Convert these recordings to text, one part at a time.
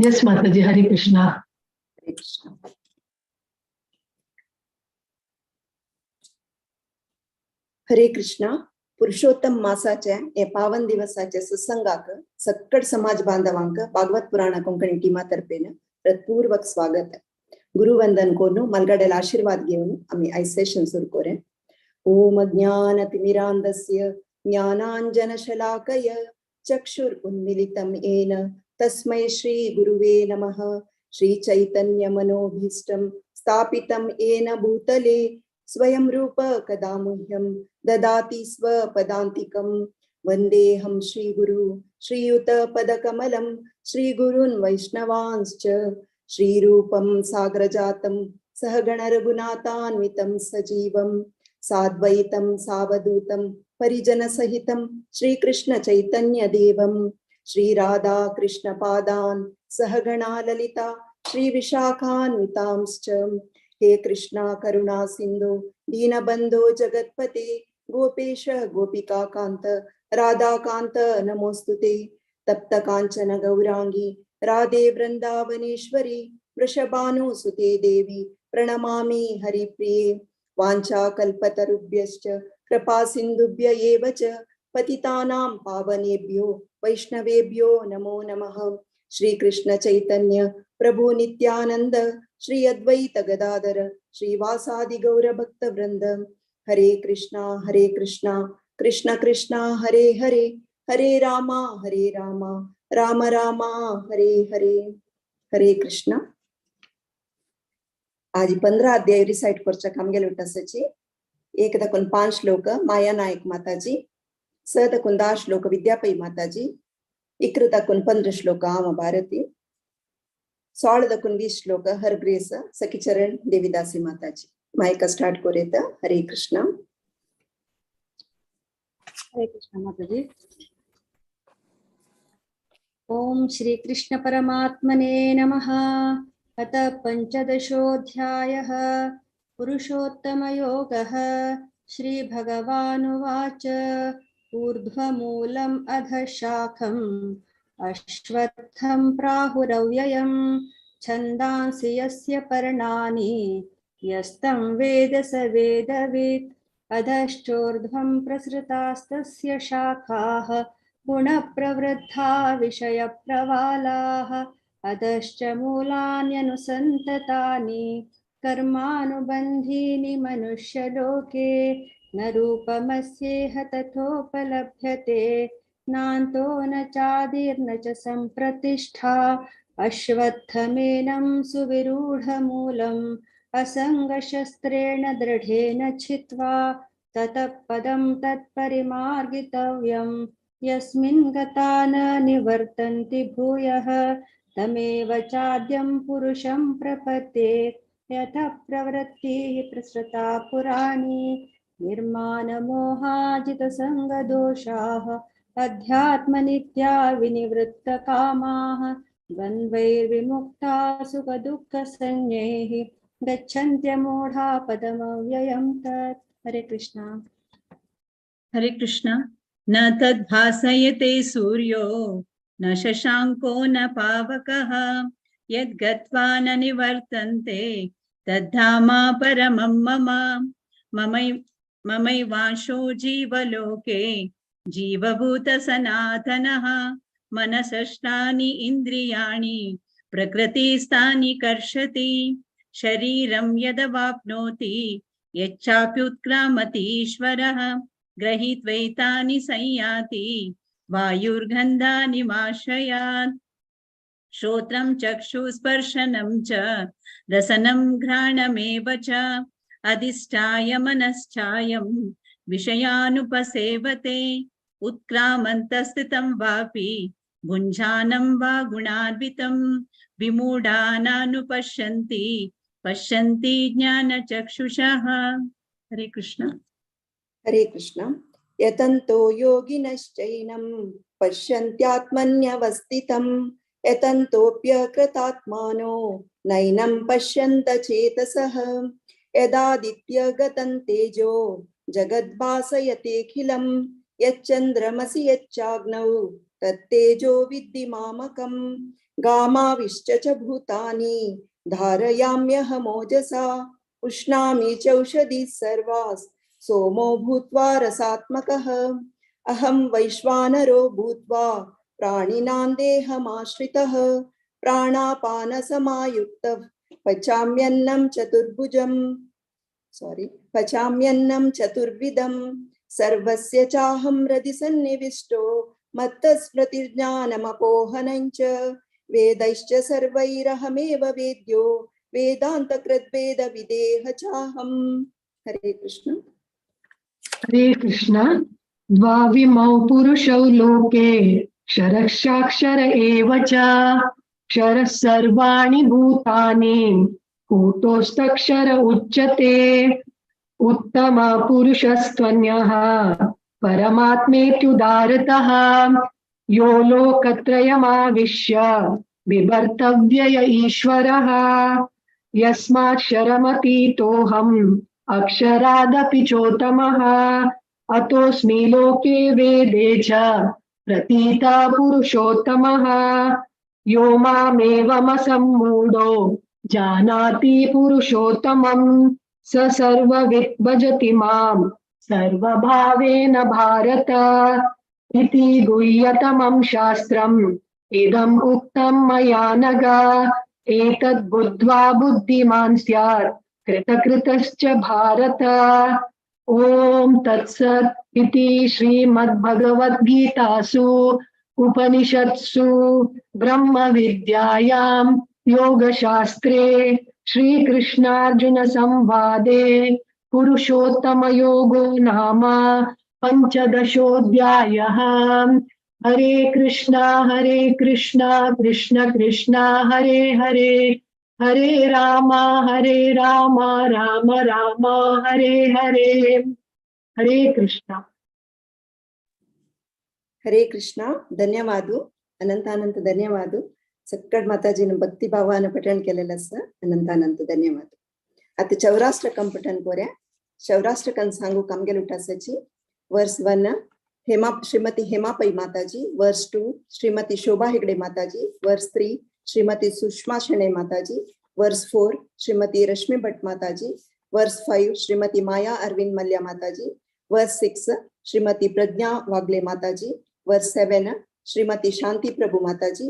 Yes, Mataji, Hare Krishna. Hare Krishna. Hare Krishna. Purushottam मासाच्या हे पावन दिवसाच्या सत्संगाक सक्कड समाज बांधवांक भागवत पुराण कोंकणी टीमा तर्फेन हृत्पूर्वक स्वागत. गुरुवंदन कोरून मलगडेल आशीर्वाद घेऊन आम्ही आयज सेशन सुरू करूया. ओम ज्ञानतिमिरान्धस्य ज्ञानांजनशलाकय चक्षुरुन्मिलितं येन तस्मै श्री गुरुवे नमः. श्री चैतन्य मनोभीष्टं स्थापितं येन भूतले स्वयं रूप कदा मुह्यं ददाति स्वपदान्तिकं. वन्देऽहं श्रीगुरु श्रीयुत पदकमलं श्रीगुरून् वैष्णवांश्च. श्रीरूपं सागरजातं सहगण रघुनाथान्वितं सजीवं साद्वैतं सावधूतं परिजनसहितं श्रीकृष्ण चैतन्य देवं. श्रीराधा कृष्ण पादान् सहगणा ललिता श्रीविशाखान्वितांश्च. हे कृष्णा करुणा सिंधु दीनबंधो जगत्पते गोपेश गोपिका कांत राधाकांत नमोस्तुते. तप्त कांचन गौरांगी राधे वृंदावनेश्वरी वृषभानुसुते देवी प्रणमामि हरिप्रिये. वाञ्छा कल्पतरुभ्यश्च कृपा सिन्धुभ्य एव च पतितानां पावनेभ्यो वैष्णवेभ्यो नमो नमः. श्री कृष्ण चैतन्य प्रभु नित्यानंद श्री अद्वैत गदाधर श्रीवासादि गौर भक्त वृंद. हरे कृष्णा हरे कृष्णा कृष्ण कृष्णा हरे हरे, हरे रामा हरे रामा राम रामा हरे हरे. हरे कृष्ण. आज 15 अध्याय रिसाइट करच्या आमगेले उठासाची. 1 दाखून 5 श्लोक माया नायक माताजी, 6 दाखून 10 श्लोक विद्यापई माताजी, 11 दाखून 15 श्लोक आम भारती, 16 दाखून 20 श्लोक हर ग्रेस सखीचरण देवीदासी माताजी. मायका स्टार्ट करूयेत. हरे कृष्ण. हरे कृष्ण माताजी. ओम श्री कृष्ण परमात्मने नमः. अथ पंचदशोऽध्यायः पुरुषोत्तमयोगः. श्री भगवानुवाच. ऊर्ध्वमूलम् अधशाखम् अश्वत्थं प्राहुरव्ययम् छन्दांसि यस्य पर्णानि यस्तं वेद स वेदवित्. अधश्चोर्ध्वं प्रसृतास्तस्य शाखाः गुणप्रवृद्धा विषयप्रवालाः. अधश्च मूलान्यनुसन्ततानि कर्मानुबन्धीनि मनुष्यलोके. न रूपमस्येह तथोपलभ्यते नान्तो न चादिर्न च सम्प्रतिष्ठा. अश्वत्थमेनं सुविरूढमूलम् असङ्गशस्त्रेण दृढेन छित्त्वा ततः पदं तत्परिमार्गितव्यम्. यस्मिन् गता न निवर्तन्ति भूयः तमेव चाद्यं पुरुषं प्रपद्ये. यतः प्रवृत्तिः प्रसृता पुराणी निर्माणमोहाजितसङ्गदोषाः अध्यात्मनित्या विनिवृत्तकामाः द्वन्द्वैर्विमुक्ता सुखदुःखसंज्ञैः गच्छन्त्यमूढा पदमव्ययं तत्. हरे कृष्ण. हरे कृष्ण. न तद्भासयते सूर्यो न शशाङ्को न पावकः यद्गत्वा न निवर्तन्ते तद्धाम परमं मम. ममैवांशो जीवलोके जीवभूत सनातनः. मनसष्टानि इन्द्रियाणि प्रकृतिस्थानि कर्षति. शरीरं यदवाप्नोति यच्चाप्युत्क्रामतीश्वरः. ग्रहीत्वैतानि संयाति वायुर्गन्धानि माशयात्. श्रोत्रं चक्षुस्पर्शनं च रसनं घ्राणमेव च अधिष्ठाय मनश्चायं विषयानुपसेवते. उत्क्रामन्तस्थितं वापि भुञ्जानं वा गुणान्वितं विमूढानानुपश्यन्ति पश्यन्ति ज्ञानचक्षुषः. हरे कृष्ण. हरे कृष्ण. यतन्तो योगिनश्चैनं पश्यन्त्यात्मन्यवस्थितं यतन्तोऽप्यकृतात्मानो नैनं पश्यन्त चेतसः. यदादित्यगतं तेजो जगद्भासयतेऽखिलं यच्चन्द्रमसि यच्चाग्नौ तत्तेजो विद्धि मामकं गामाविश्च च भूतानि धारयाम्यहमोजसा उष्णामि चौषधीः सर्वाः सोमो भूत्वा रसात्मकः अहं वैश्वानरो भूत्वा प्राणिनां देहमाश्रितः प्राणापानसमायुक्तः पचाम्यन्नं चतुर्भुजम् पचाम्यन्नं चतुर्विधं सर्वस्य चाहं हृदि सन्निविष्टो मत्तस्मृतिर्ज्ञानमपोहनं च वेदैश्च सर्वैरहमेव वेद्यो वेदान्तकृद्वेदविदेह चाहं। हरे कृष्ण। हरे कृष्ण। द्वाविमौ पुरुषौ लोके क्षरक्षाक्षर एव च क्षरः सर्वाणि भूतानि कूटोऽस्तक्षर उच्यते। उत्तम पुरुषस्त्वन्यः परमात्मेत्युदारतः यो लोकत्रयमाविश्य बिभर्तव्यय ईश्वरः। यस्मात् शरमतीतोऽहम् अक्षरादपि चोत्तमः अतोऽस्मि लोके वेदे च प्रतीता पुरुषोत्तमः। यो मामेवमसम्मूढो जानाति पुरुषोत्तमं स सर्ववित् भजति मां सर्वभावेन भारत इति गुह्यतमं शास्त्रम् इदम् उक्तं मया नघ। एतद् बुद्ध्वा बुद्धिमान् स्यात् कृतकृतश्च भारत। ॐ तत्सत् इति श्रीमद्भगवद्गीतासु उपनिषत्सु ब्रह्मविद्यायां योगशास्त्रे श्रीकृष्णार्जुन संवादे पुरुषोत्तमयोगो नाम पञ्चदशोऽध्यायः। हरे कृष्णा कृष्ण कृष्ण हरे हरे, हरे राम राम राम हरे हरे। हरे कृष्ण। हरे कृष्ण। धन्यवाद, अनंत अनंत धन्यवाद। सक्कड माताजीन भक्ती भावान पठण केलेलं असं अनंत अनंत धन्यवाद। आता चौराष्टकम पठण करूया। चौराष्टकम सांगू कामगेल उठासाची। वर्स 1 हेमा श्रीमती हेमा पै माताजी, वर्स 2 श्रीमती शोभा हेगडे माताजी, वर्स 3 श्रीमती सुषमा शेणे माताजी, वर्स 4 श्रीमती रश्मि भट्ट माताजी, वर्स 5 श्रीमती माया अरविंद मल्ल्या माताजी, वर्स 6 श्रीमती प्रज्ञा वागले माताजी, वर्स 7 श्रीमती शांती प्रभु माताजी,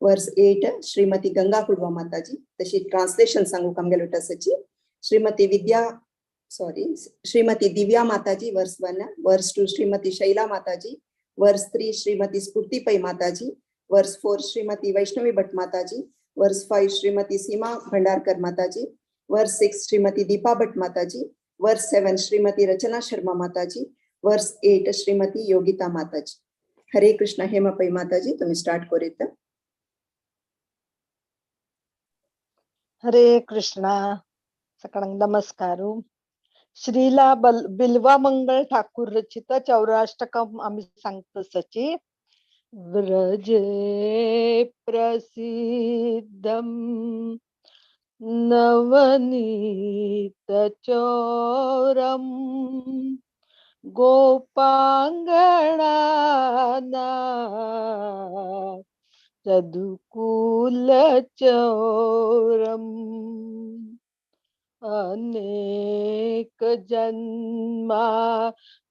वर्स 8 श्रीमती गंगा कुडवा माताजी। तशी ट्रान्सलेशन सांगू कामगेल उठासाची। श्रीमती विद्या सॉरी श्रीमती दिव्या माताजी वर्स 1, वर्स 2 श्रीमती शैला माताजी, वर्स 3 श्रीमती स्फूर्ति पै माताजी, वर्स 4 श्रीमती वैष्णवी भट्ट माताजी, वर्स 5 श्रीमती सीमा भंडारकर माताजी, वर्स 6 श्रीमती दीपा भट्ट माताजी, वर्स 7 श्रीमती रचना शर्मा माताजी, वर्स 8 श्रीमती योगिता माताजी। हरे कृष्ण। हेमा पै माताजी तुम्ही स्टार्ट करूयात। हरे कृष्णा। सकाळांक नमस्कार। श्रीला बिल्वा मंगळ ठाकूर रचित चौराष्टकम आम्ही सांगतो सची। व्रजे प्रसिद्धं नवनीत चोरम गोपांगणा रघुकुल चोरम अनेक जन्मा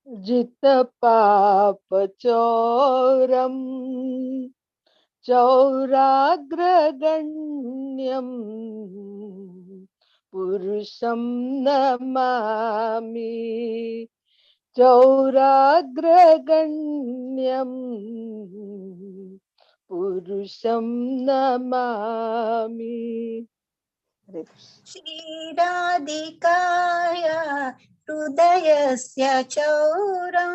जित पाप चोरम चौराग्रगण्यम पुरुषं नमामि चौराग्रगण्यम पुरुषं नमामि। श्री राधिकाया हृदयस्य चौरं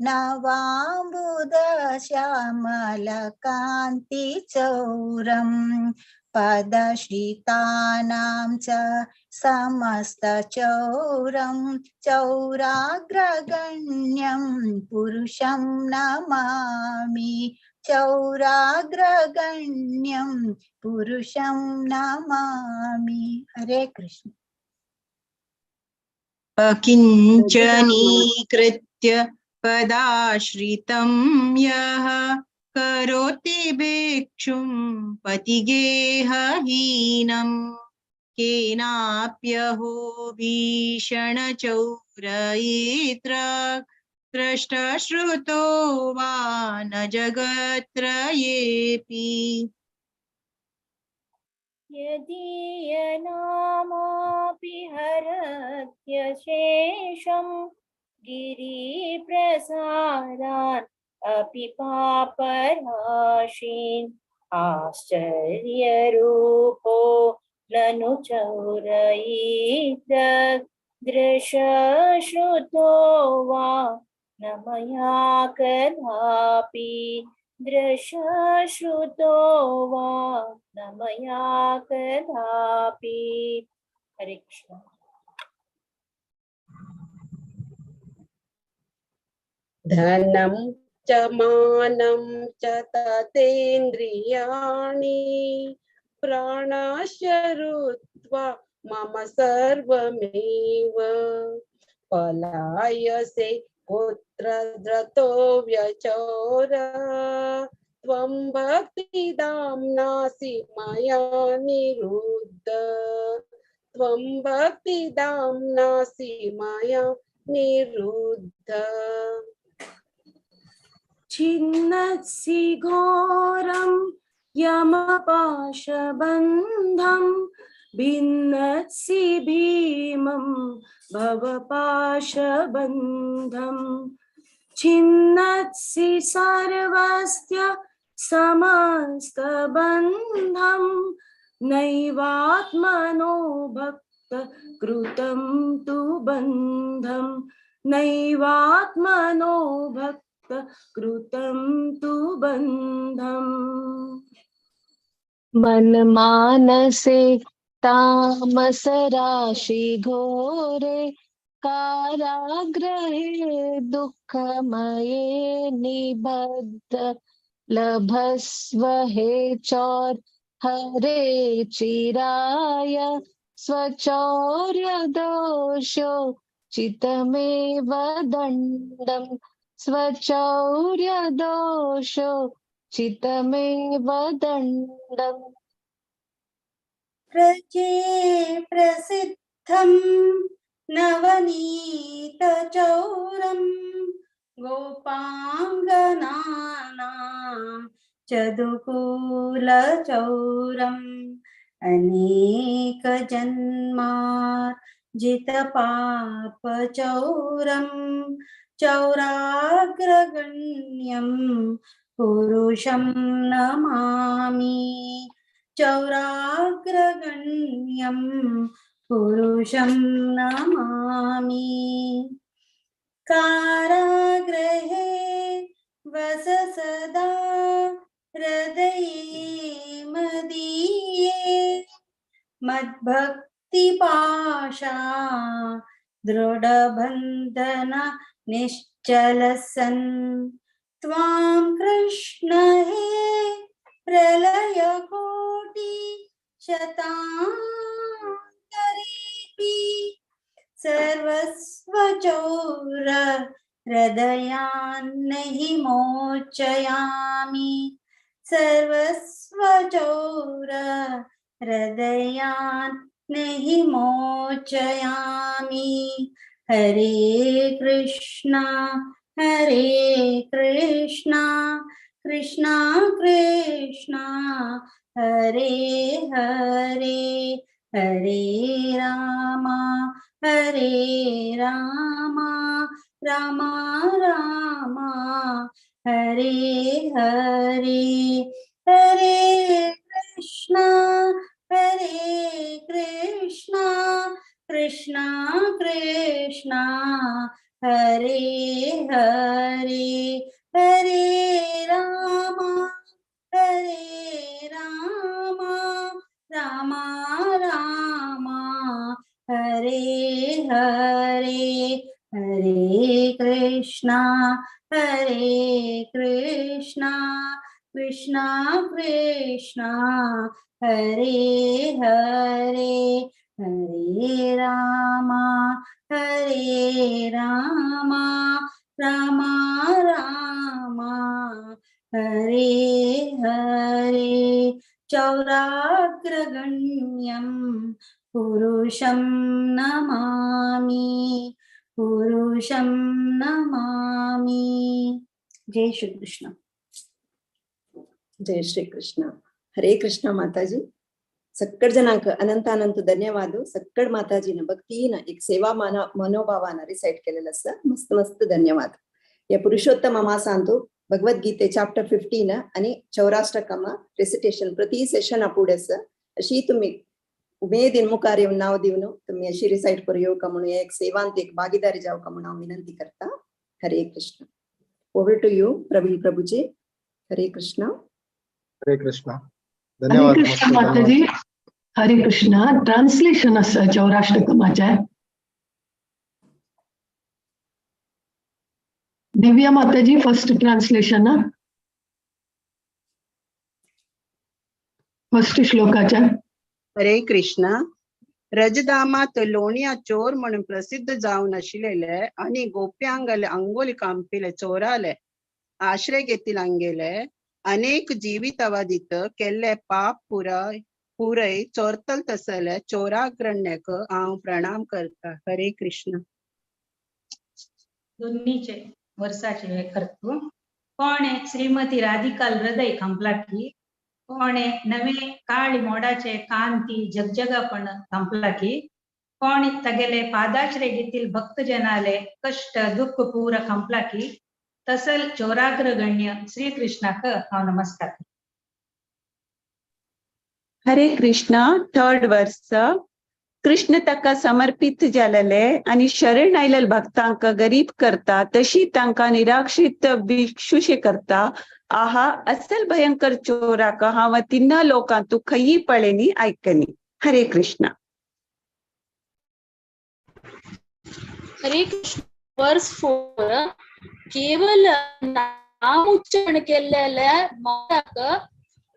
नवाम्बुद श्यामलकान्ति चौरं पदश्रितानां च समस्त चौरं चौराग्रगण्यं पुरुषं नमामि चौराग्रगण्यं पुरुषं नमामि। हरे कृष्ण। अकिञ्चनीकृत्य पदाश्रितं यः करोति भिक्षुं पतिगेहहीनं केनाप्यहो भीषणचौरयित्र द्रष्टा श्रुतो वा न जगत्त्रयेऽपि। यदीयनामापि हरत्यशेषं गिरिप्रसारान् अपि पापराशीन् आश्चर्यरूपो ननु चौरयित दृशश्रुतो वा न मया कदापि दृशश्रुतो वा न मया कदापि। हरे कृष्ण। धनं च मानं च ततेन्द्रियाणि प्राणाश्चरुत्वा मम सर्वमेव पलायसे कुत्र द्रतो व्यचोर त्वं भक्तिदां नासि मया निरुद्ध त्वं भक्तिदां नासि मया निरुद्ध। छिन्नसि घोरं यमपाशबन्धं भिन्नसि भीमं भवपाशबन्धं छिन्नसि सर्वस्य समस्तबन्धं नैवात्मनो भक्त कृतं तु बन्धं नैवात्मनो भक्त कृतं तु बन्धम्। मन मानसे तामस राशि घोरे कारागृहे दुःखमये निबद्ध लभस्व हे चौर हरे चिराय स्वचौर्य दोषो चितमेव दण्डं स्वचौर्य दोषो चितमेव दण्डम्। प्रजे प्रसिद्धं नवनीतचौरं गोपाङ्गनानां चदुकूलचौरम् अनेकजन्मार्जितपापचौरं चौराग्रगण्यं पुरुषं नमामि चौराग्रगण्यं पुरुषं नमामि। कारागृहे वस सदा हृदये मदीये मद्भक्तिपाशा दृढबन्धन निश्चलसन् त्वां कृष्ण हे प्रलयकोटि शतान्तरेऽपि सर्वस्वचौर हृदयान्नहि मोचयामि सर्वस्वचौर हृदयान् नहि मोचयामि। हरे कृष्णा कृष्णा कृष्णा हरे हरे हरे रामा रामा रामा हरे हरे। हरे कृष्णा कृष्णा कृष्णा हरे हरे हरे रामा रामा रामा हरे हरे। हरे कृष्णा कृष्णा कृष्णा हरे हरे हरे रामा रामा रामा हरे हरे। चौराग्रगण्यं पुरुषं नमामि, पुरुषं नमामि। जय श्री कृष्ण। जय श्री कृष्ण। हरे कृष्ण माताजी। सक्कड जणांक अनंत अनंत धन्यवाद। सक्कड माताजीनं भक्तीनं एक सेवा मनोभावानं रिसाइट केलेलं असं मस्त मस्त धन्यवाद। या पुरुषोत्तम मासांतु भगवद्गीते चॅप्टर 15 आणि चौराष्टकम रेसिटेशन प्रति सेशन पुढे असं अशी तुम्ही उमेदीन मुखार येऊन नाव देऊन तुम्ही अशी रिसाइट करू येऊ का म्हणून एक सेवांत एक भागीदारी जाऊ का म्हणून हांव विनंती करता। Hare Krishna. Over to you Praveen Prabhuji. Hare Krishna. Hare Krishna. Hare धन्यवाद कृष्ण मस्त माताजी। धन्यवाद। हरे कृष्ण। ट्रान्सलेशन आसा चौराष्टकमाचें। दिव्या माताजी फर्स्ट ट्रान्सलेशन फर्स्ट श्लोकाचें। हरे कृष्ण। रजदामात लोणया चोर म्हणून प्रसिद्ध जावन आशिल्ले आनी गोप्यांगले अंगोली कांपिले चोराले आश्रय घेतिल अंगेले अनेक जीवितवादित केल्ले पाप पुराय पुरय चोरतल तसले चोराग्रण्यक हांव प्रणाम करता। हरे कृष्ण। दोन्हीचे वर्षाचे हे करतो। कोणे श्रीमती राधिकाल हृदय खंपलाकी, कोणे नवे काळी मोडाचे कांती जगजगापण खंपलाकी, कोणे तगेले पादाश्रय घेतील भक्तजनाले कष्ट दुःख पूर खंपलाकी, तसल चोराग्रगण्य श्रीकृष्णाक हांव नमस्कार। हरे कृष्ण। थर्ड वर्स। कृष्ण ताका समर्पित जालेले आनी शरण आयलेले भक्तांक गरीब करता तशी तांकां निराक्षित भिक्षुशे करता। आहा असल भयंकर चोराक हांव तिन्ना लोकांतू खंयी पळेनी आयकनी। हरे कृष्ण। हरे कृष्ण। वर्स 4। केवल नाम उच्चारण केल्लेले माराक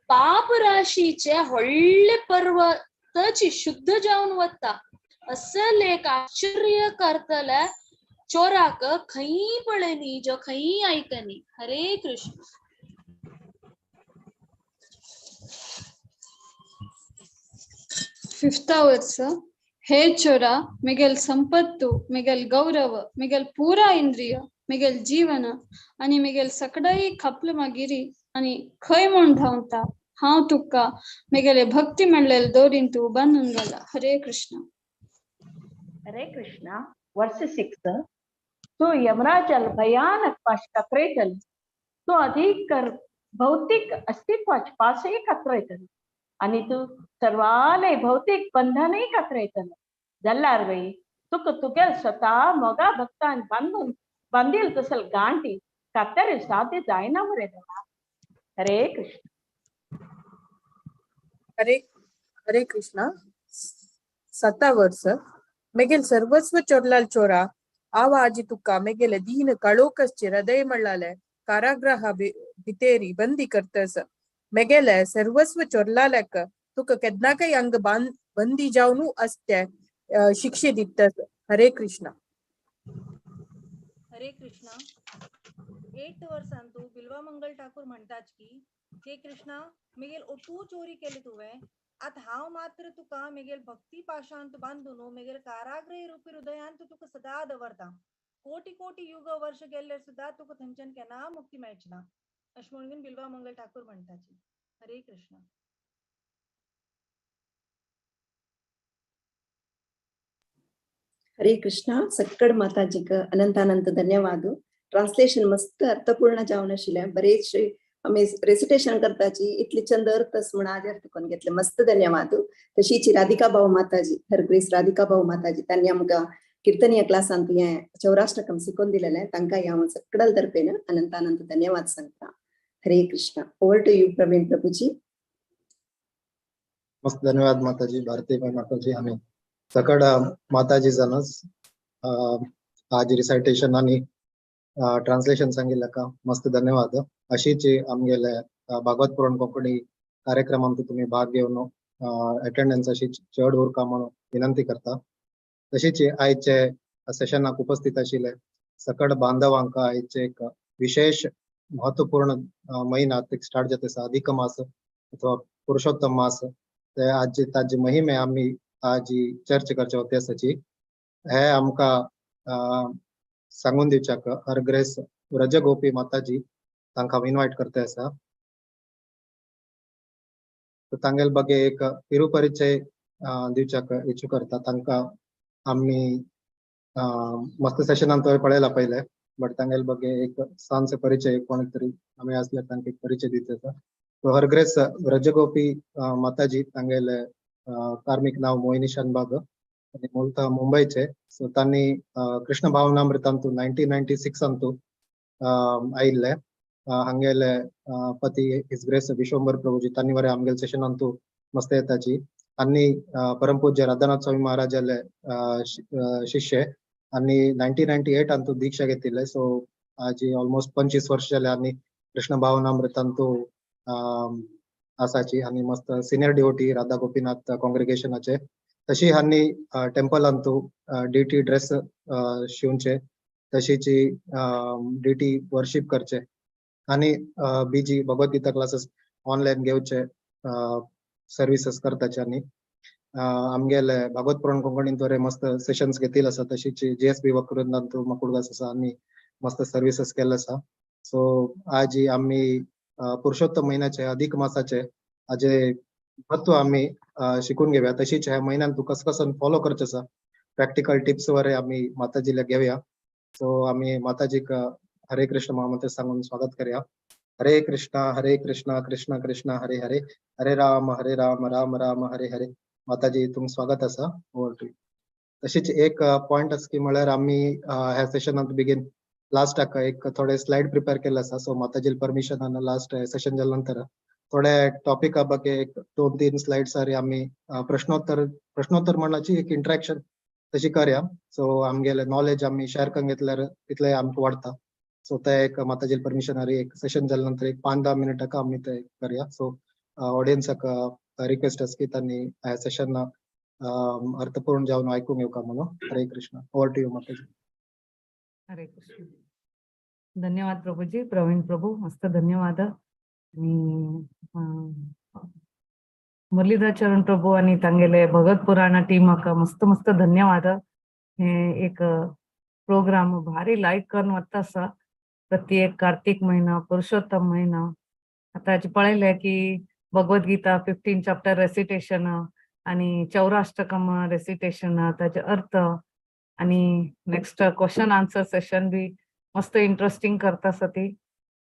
पाप राशीचे होडले पर्वतची शुद्ध जावन वता। असल एक आश्चर्य करतले चोराक खंय पळयनी जो खंय आयकनी। हरे कृष्ण। फिफ्थ वर्स। हे चोरा मिगेल संपत्तु मिगेल गौरव मिगेल पूरा इंद्रिय मिगेल जीवन आणि मिगेल सकडाई खपल मागिरी आणि खंय म्हूण धांवता हांव तुका मिगेले भक्ती म्हणलेले दोरींतू बांदून घाला। हरे कृष्ण। हरे कृष्ण। वर्स 6। तू यमराजल भयानक पाश कातरयतल, तू अधिक भौतिक अस्तित्वाच पासय कातरयतल आनी तूं सर्वाले भौतिक बंधनय कातरयतल। जाल्यार वय तुका तुगेल स्वता मोगा भक्तान बांदून बांदील तसल गांठी कातर साध्य जायना मरे देवा। हरे कृष्ण। हरे हरे कृष्णा। सता वर्स। मेगेल सर्वस्व चोरलाल चोरा आवाजी तुका मेगेले दीन कळोकसचे हृदय म्हणलाले कारागृह भितेरी बंदी करतस। मेगेले सर्वस्व चोरलालक तुका केन्नाकय अंग बंदी जावनू असते शिक्षे दितस। हरे कृष्णा। हरे कृष्णा। 8 वर्सांतू बिल्वा मंगल ठाकूर म्हणटात की हे कृष्णा मेगेल ओटू चोरी केली तुवें, आत हांव मात्र तुका मेगेल भक्ती पाशांत बांदून मेगेल कारागृह रूपी हृदयांत तुका सदा दवरता। कोटी कोटी युग वर्ष गेल्ले सुद्धा तुका थंयच्यान केन्ना मुक्ती मेळची ना, अशें म्हणून बिल्वा मंगल ठाकूर म्हणटाची। हरे कृष्ण। हरे कृष्ण। सक्कड माताजीक अनंत अनंत धन्यवाद। ट्रान्सलेशन मस्त अर्थपूर्ण जावन आशिल्लें। बरेचशे आमी रेसिटेशन करताची इतली चंद अर्थच म्हण आज अर्थ करून घेतले। मस्त धन्यवाद। तशीच राधिका भाऊ माताजी, हर ग्रेस राधिका भाऊ माताजी, तांणी आमकां कीर्तनीय क्लासांत हें चौराष्टकम शिकोवन दिलेलें, तांकां हांव सगळ्या तर्फेन अनंत अनंत धन्यवाद सांगता। Hare Krishna. Over to you Praveen Prabhuji. मस्त धन्यवाद माताजी, भारती माताजी। आमी सकड माताजी जानच आज रिसायटेशन आणि ट्रान्सलेशन सांगितलं का मस्त धन्यवाद। अशीच आमगेले भागवत पुराण कोंकणी कार्यक्रमांत तुम्ही भाग घेवन अटेंडन्स अशी चड उरका म्हणून विनंती करता। तशीच आयचे सेशनाक उपस्थित आशिल्ले सकड बांधवांक आयचे एक विशेष महत्वपूर्ण महिना स्टार्ट जाता आसा, अधिक मास अथवा पुरुषोत्तम मास. ते आज ताजे महिमे आमी आज चर्चा करचे होते आसाची. हे आमकां सांगून दिवच्याक हर ग्रेस व्रजगोपी माताजी तांकां इनवायट करते आसा. तांगेल बगे एक तिरुपरिचय दिवच्याक इच्छू करता. तांकां आमी मस्त सेशनान तो पळयला पयले, बट तांगेल बगे एक सांचे परिचय कोण तरी आमी असल्यार तांकां एक परिचय दित आसा. सो हर ग्रेस व्रजगोपी माताजी तांगेले कार्मिक नाव मोहिनी शानबाग आनी मूलतः मुंबयचे. सो तांणी कृष्ण भावनामृतांतू 1996 अंतू आयिल्ले. हांगेले पती his grace Vishwambhar Prabhuji तांणी वरे आमगेले सेशनांतू मस्त येताची. आनी परमपूज्य राधानाथ स्वामी महाराजाले शिष्य आनी 1998 अंतू दीक्षा घेतिल्ले. सो आज ऑलमोस्ट 25 वर्ष जाले आनी कृष्ण भावनामृतांतू आसाची आनी मस्त सिनियर डिवोटी राधा गोपीनाथ कॉंग्रिगेशनाचे. तशी हांणी टेम्पलांतू डिटी ड्रेस शिवचे, तशीची डिटी वर्शिप करचे आनी बीजी भगवद्गीता क्लासेस ऑनलायन घेवचे सर्विसेस करताचे. आनी आमगेले भागवत पुराण कोंकणींत बरे मस्त सेशन्स घेतील आसा. तशीच जी एस बी वक्रुंदांतू मकुडगास आसा आनी मस्त सर्विसेस केल्ले आसा. सो आज आमी पुरुषोत्तम म्हयन्याचे अधिक मासाचे हाजे महत्व आमी शिकून घेवया. तशीच ह्या म्हयन्यान तूं कस कसन फॉलो करचें आसा प्रॅक्टिकल टिप्स वरे आमी माताजीला घेवया. सो आमी माताजीक हरे कृष्ण महामंत्र सांगून स्वागत करया. हरे कृष्णा हरे कृष्णा कृष्णा कृष्णा हरे हरे, हरे राम हरे राम राम राम हरे हरे. माताजी तुमकां स्वागत आसा. Over to you. तशीच एक पॉयंट आसा की म्हळ्यार आमी ह्या सेशनांत बेगीन लास्टाक एक थोडे स्लायड प्रिपेर केल्ले आसा. सो माताजी परमिशनान लास्ट सेशन जाल्या नंतर थोडे टॉपिका ಬಗ್ಗೆ एक 2-3 स्लायड्स आमी प्रश्नोत्तर म्हणण्याची एक इंटरेक्शन तशी करया. सो आमगेले नॉलेज आमी शेअर करून घेतल्यार तितले आमकां वाडटा. सो ते एक माताजी परमिशन आनी एक सेशन जाल्या नंतर एक 5-10 मिनटाक आमी ते करया. सो ऑडियन्साक रिक्वेस्ट आसा की तांणी ह्या सेशन अर्थपूर्ण जावन आयकूंक येवका म्हणून. Hare Krishna. Over to you Mataji. Hare Krishna. धन्यवाद प्रभूजी, प्रवीण प्रभू, मस्त धन्यवाद. आणि मुरलीधर चरण प्रभू आणि तांगेले भगत पुराणा टीमाक मस्त मस्त धन्यवाद. हे एक प्रोग्राम भारी लायक करून वता आसा. प्रत्येक कार्तिक महिना, पुरुषोत्तम महिना. आतां पळयलें की भगवद्गीता 15 चॅप्टर रेसिटेशन आणि चौराष्टकम रेसिटेशन ताचे अर्थ आणि नेक्स्ट क्वेश्चन आन्सर सेशन बी मस्त इंटरेस्टिंग करता आसा ती.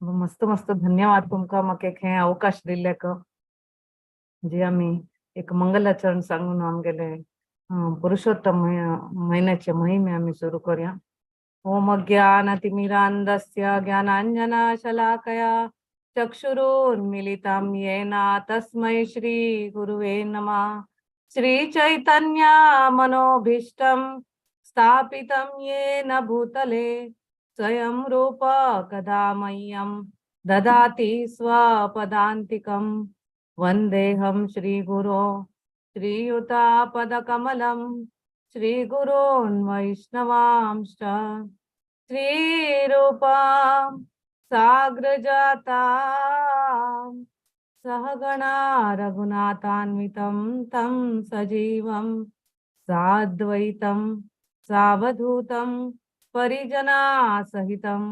मस्त मस्त धन्यवाद तुमकां म्हाका एक हे अवकाश दिल्ल्याक, जे आमी एक मंगलाचरण सांगून आमगेले पुरुषोत्तम म्हयन्याचे महिमे आमी सुरू करया. ओम अज्ञानतिमिरान्धस्य ज्ञानाञ्जनशलाकया चक्षुरुन्मीलितं येन तस्मै श्री गुरुवे नमः. श्री चैतन्य मनोभीष्टं स्थापितं येन भूतले स्वयं रूप कदा मह्यं ददाति स्वपदान्तिकं. वन्देऽहं श्रीगुरो श्रीयुतापदकमलं श्रीगुरून् वैष्णवांश्च. श्रीरूपां साग्रजातां सहगणा रघुनाथान्वितं तं सजीवं साद्वैतं सावधूतं परिजनासहितं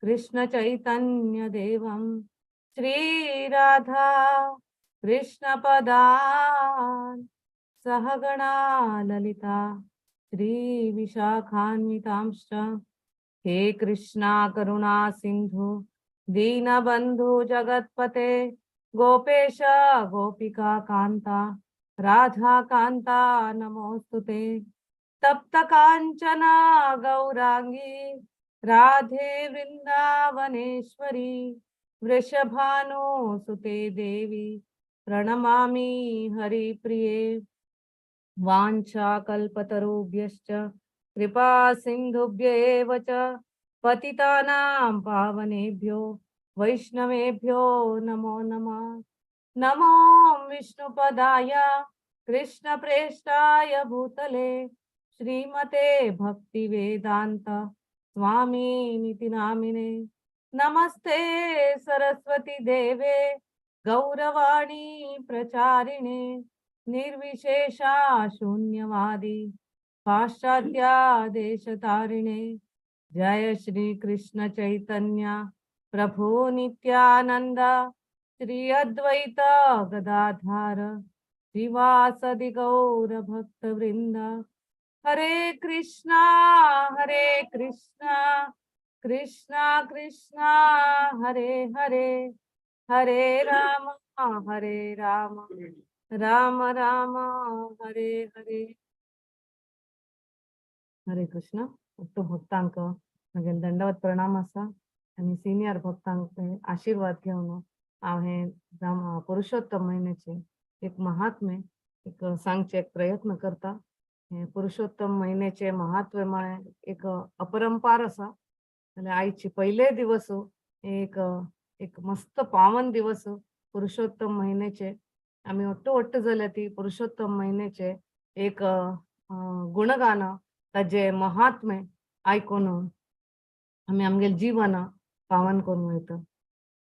कृष्ण चैतन्य देवं. श्रीराधा कृष्णपदान् सहगणा ललिता श्रीविशाखान्वितांश्च. हे कृष्णा करुणा सिंधु दीनबंधु जगत्पते गोपेश गोपिका कांता राधा कांता नमोस्तुते. तप्त कांचना गौरांगी राधे वृंदावनेश्वरी वृषभानुसुते देवी प्रणमामि हरिप्रिये. वाञ्छाकल्पतरुभ्यश्च कृपा सिन्धुभ्य एव च पतितानां पावनेभ्यो वैष्णवेभ्यो नमो नमः. नमो विष्णुपदाय कृष्णप्रेष्ठाय भूतले श्रीमते भक्तिवेदान्त स्वामिनिति नामिने. नमस्ते सरस्वती देवे गौरवाणी प्रचारिणे निर्विशेषा शून्यवादी पाश्चात्या देशतारिणे। जय श्री कृष्ण चैतन्य प्रभु नित्यानंद श्री अद्वैत गदाधार श्रीवासदि गौर भक्त वृंद। हरे कृष्णा कृष्णा कृष्णा हरे हरे, हरे राम राम राम हरे हरे। हरे कृष्ण। तो भक्तांक मागीर दंडवत प्रणाम आसा आनी सिनियर भक्तांक आशीर्वाद घेवन हांव हे पुरुषोत्तम म्हयन्याचे एक महात्म्य एक सांगचे एक प्रयत्न करता। हे पुरुषोत्तम म्हयन्याचे महात्म्य म्हळ्यार एक अपरंपार आसा। जाल्यार आयचे पयले दिवस एक एक मस्त पावन दिवस पुरुषोत्तम म्हयन्याचे। आमी ಒಟ್ಟು ಒಟ್ಟು जाल्या ती पुरुषोत्तम म्हयन्याचे एक गुणगान ताजे महात्म्य आयकून आमी आमगेले जीवन पावन करून वयता।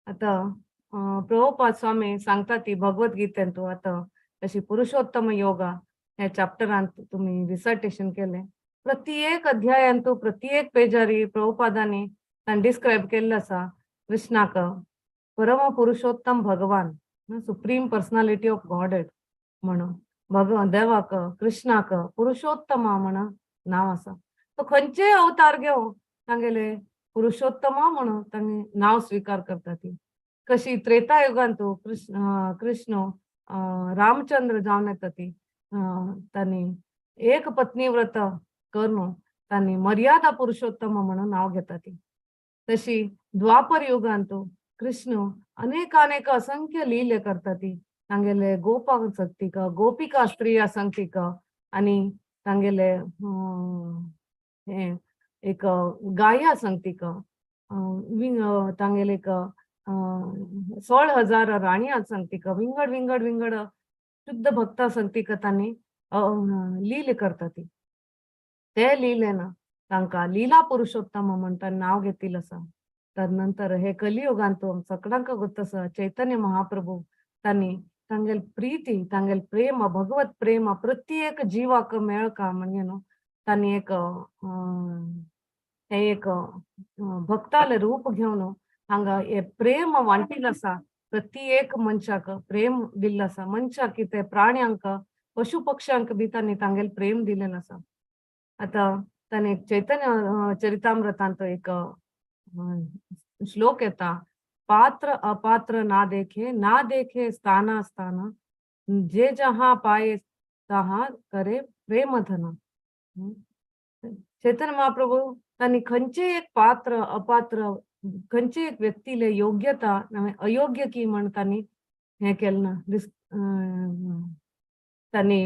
आतां प्रभुपाद स्वामी सांगता ती भगवद गीतेंतू आतां तशी पुरुषोत्तम योगा ह्या चॅप्टरांत तुमी रिसर्टेशन केलें। प्रत्येक अध्यायांतू प्रत्येक पेजारी प्रभुपादांनी तांणी डिस्क्रायब केल्लें आसा कृष्णाक परम पुरुषोत्तम भगवान, सुप्रीम पर्सनालिटी ऑफ गॉडेड म्हणून भगवान देवाक कृष्णाक पुरुषोत्तमा म्हणून नांव आसा। तो खंयचेय अवतार घेवन तांगेले पुरुषोत्तमा म्हणून तांणी नांव स्विकार करता ती। कशी त्रेता युगांतू कृष्ण रामचंद्र जावन येता ती तांणी एक पत्नी व्रत करून तांणी मर्यादा पुरुषोत्तम म्हणून नांव घेता ती। तशी द्वापर युगांतू कृष्ण अनेकानेक असंख्य लीले करता ती। तांगेले गोपा संगतीक, गोपिका स्त्रिया संगतीक आनी तांगेले एक गाया संगतीक, तांगेले एक 16,000 राणया संगतीक, विंगड विंगड विंगड शुद्ध भक्ता संगतीक तांणी लीले करता ती। ते लीलेन तांकां लीला पुरुषोत्तम म्हणटा नांव घेतिल्लें आसा। तदनंतर हे कलियुगांतू सगळ्यांक गोत्त आसा चैतन्य महाप्रभू तांणी तांगेले प्रीती तांगेले प्रेम भगवत प्रेम प्रत्येक जीवाक मेळका म्हणजे न्हू तांणी एक हे एक भक्ताले रूप घेवन हांगा हे प्रेम वांटिल्लें आसा। प्रत्येक मनशाक प्रेम दिल्लें आसा। मनशाक कितें प्राण्यांक पशु पक्ष्यांक बी तांणी तांगेले प्रेम दिलेलें आसा। आतां तांणी चैतन्य चरितामृतांत एक श्लोक येता, पात्र अपात्र ना देखे ना देखे स्थाना स्थाना, जे जहां पाए तहां करे प्रेम धन। चैतन्य महाप्रभू तांणी खंयचे एक पात्र अपात्र खंयचे एक व्यक्तीले योग्यता अयोग्य की म्हण तांणी हें केलें ना, तांणी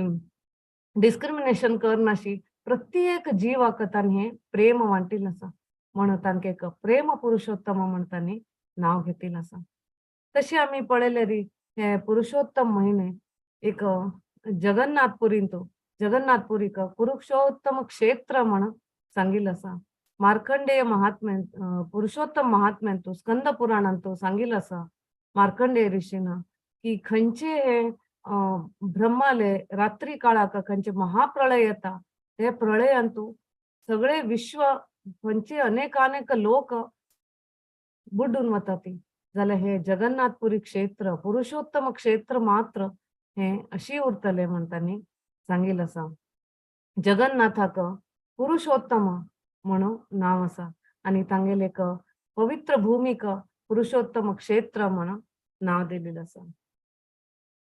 डिस्क्रिमिनेशन करनाशी प्रत्येक जीवाक तांणी हें प्रेम वांटिल्लें आसा म्हणून तांकां एक प्रेम पुरुषोत्तम म्हण तांणी नांव घेतिल्लें आसा। तशें आमी पळयल्यार हे पुरुषोत्तम म्हयने एक जगन्नाथपुरींतू जगन्नाथपुरीक पुरुषोत्तम क्षेत्र म्हण सांगिल्लें आसा। मार्कंडेय महात्म्य पुरुषोत्तम महात्म्यांतू स्कंद पुराणांतू सांगिल्लें आसा मार्कंडेय ऋषीन की खंयचे हे ब्रह्माले रात्री काळाक खंयचे महाप्रळय येता ते प्रळयांतू सगळे विश्व खंयचे अनेकानेक लोक बुडून वता ती। जाल्यार हे जगन्नाथपुरी क्षेत्र पुरुषोत्तम क्षेत्र मात्र हे अशी उरतले म्हण तांणी सांगिल्लें आसा। जगन्नाथाक पुरुषोत्तम म्हणून नांव आसा आनी तांगेले एक पवित्र भूमीक पुरुषोत्तम क्षेत्र म्हणून नांव दिलेलें आसा।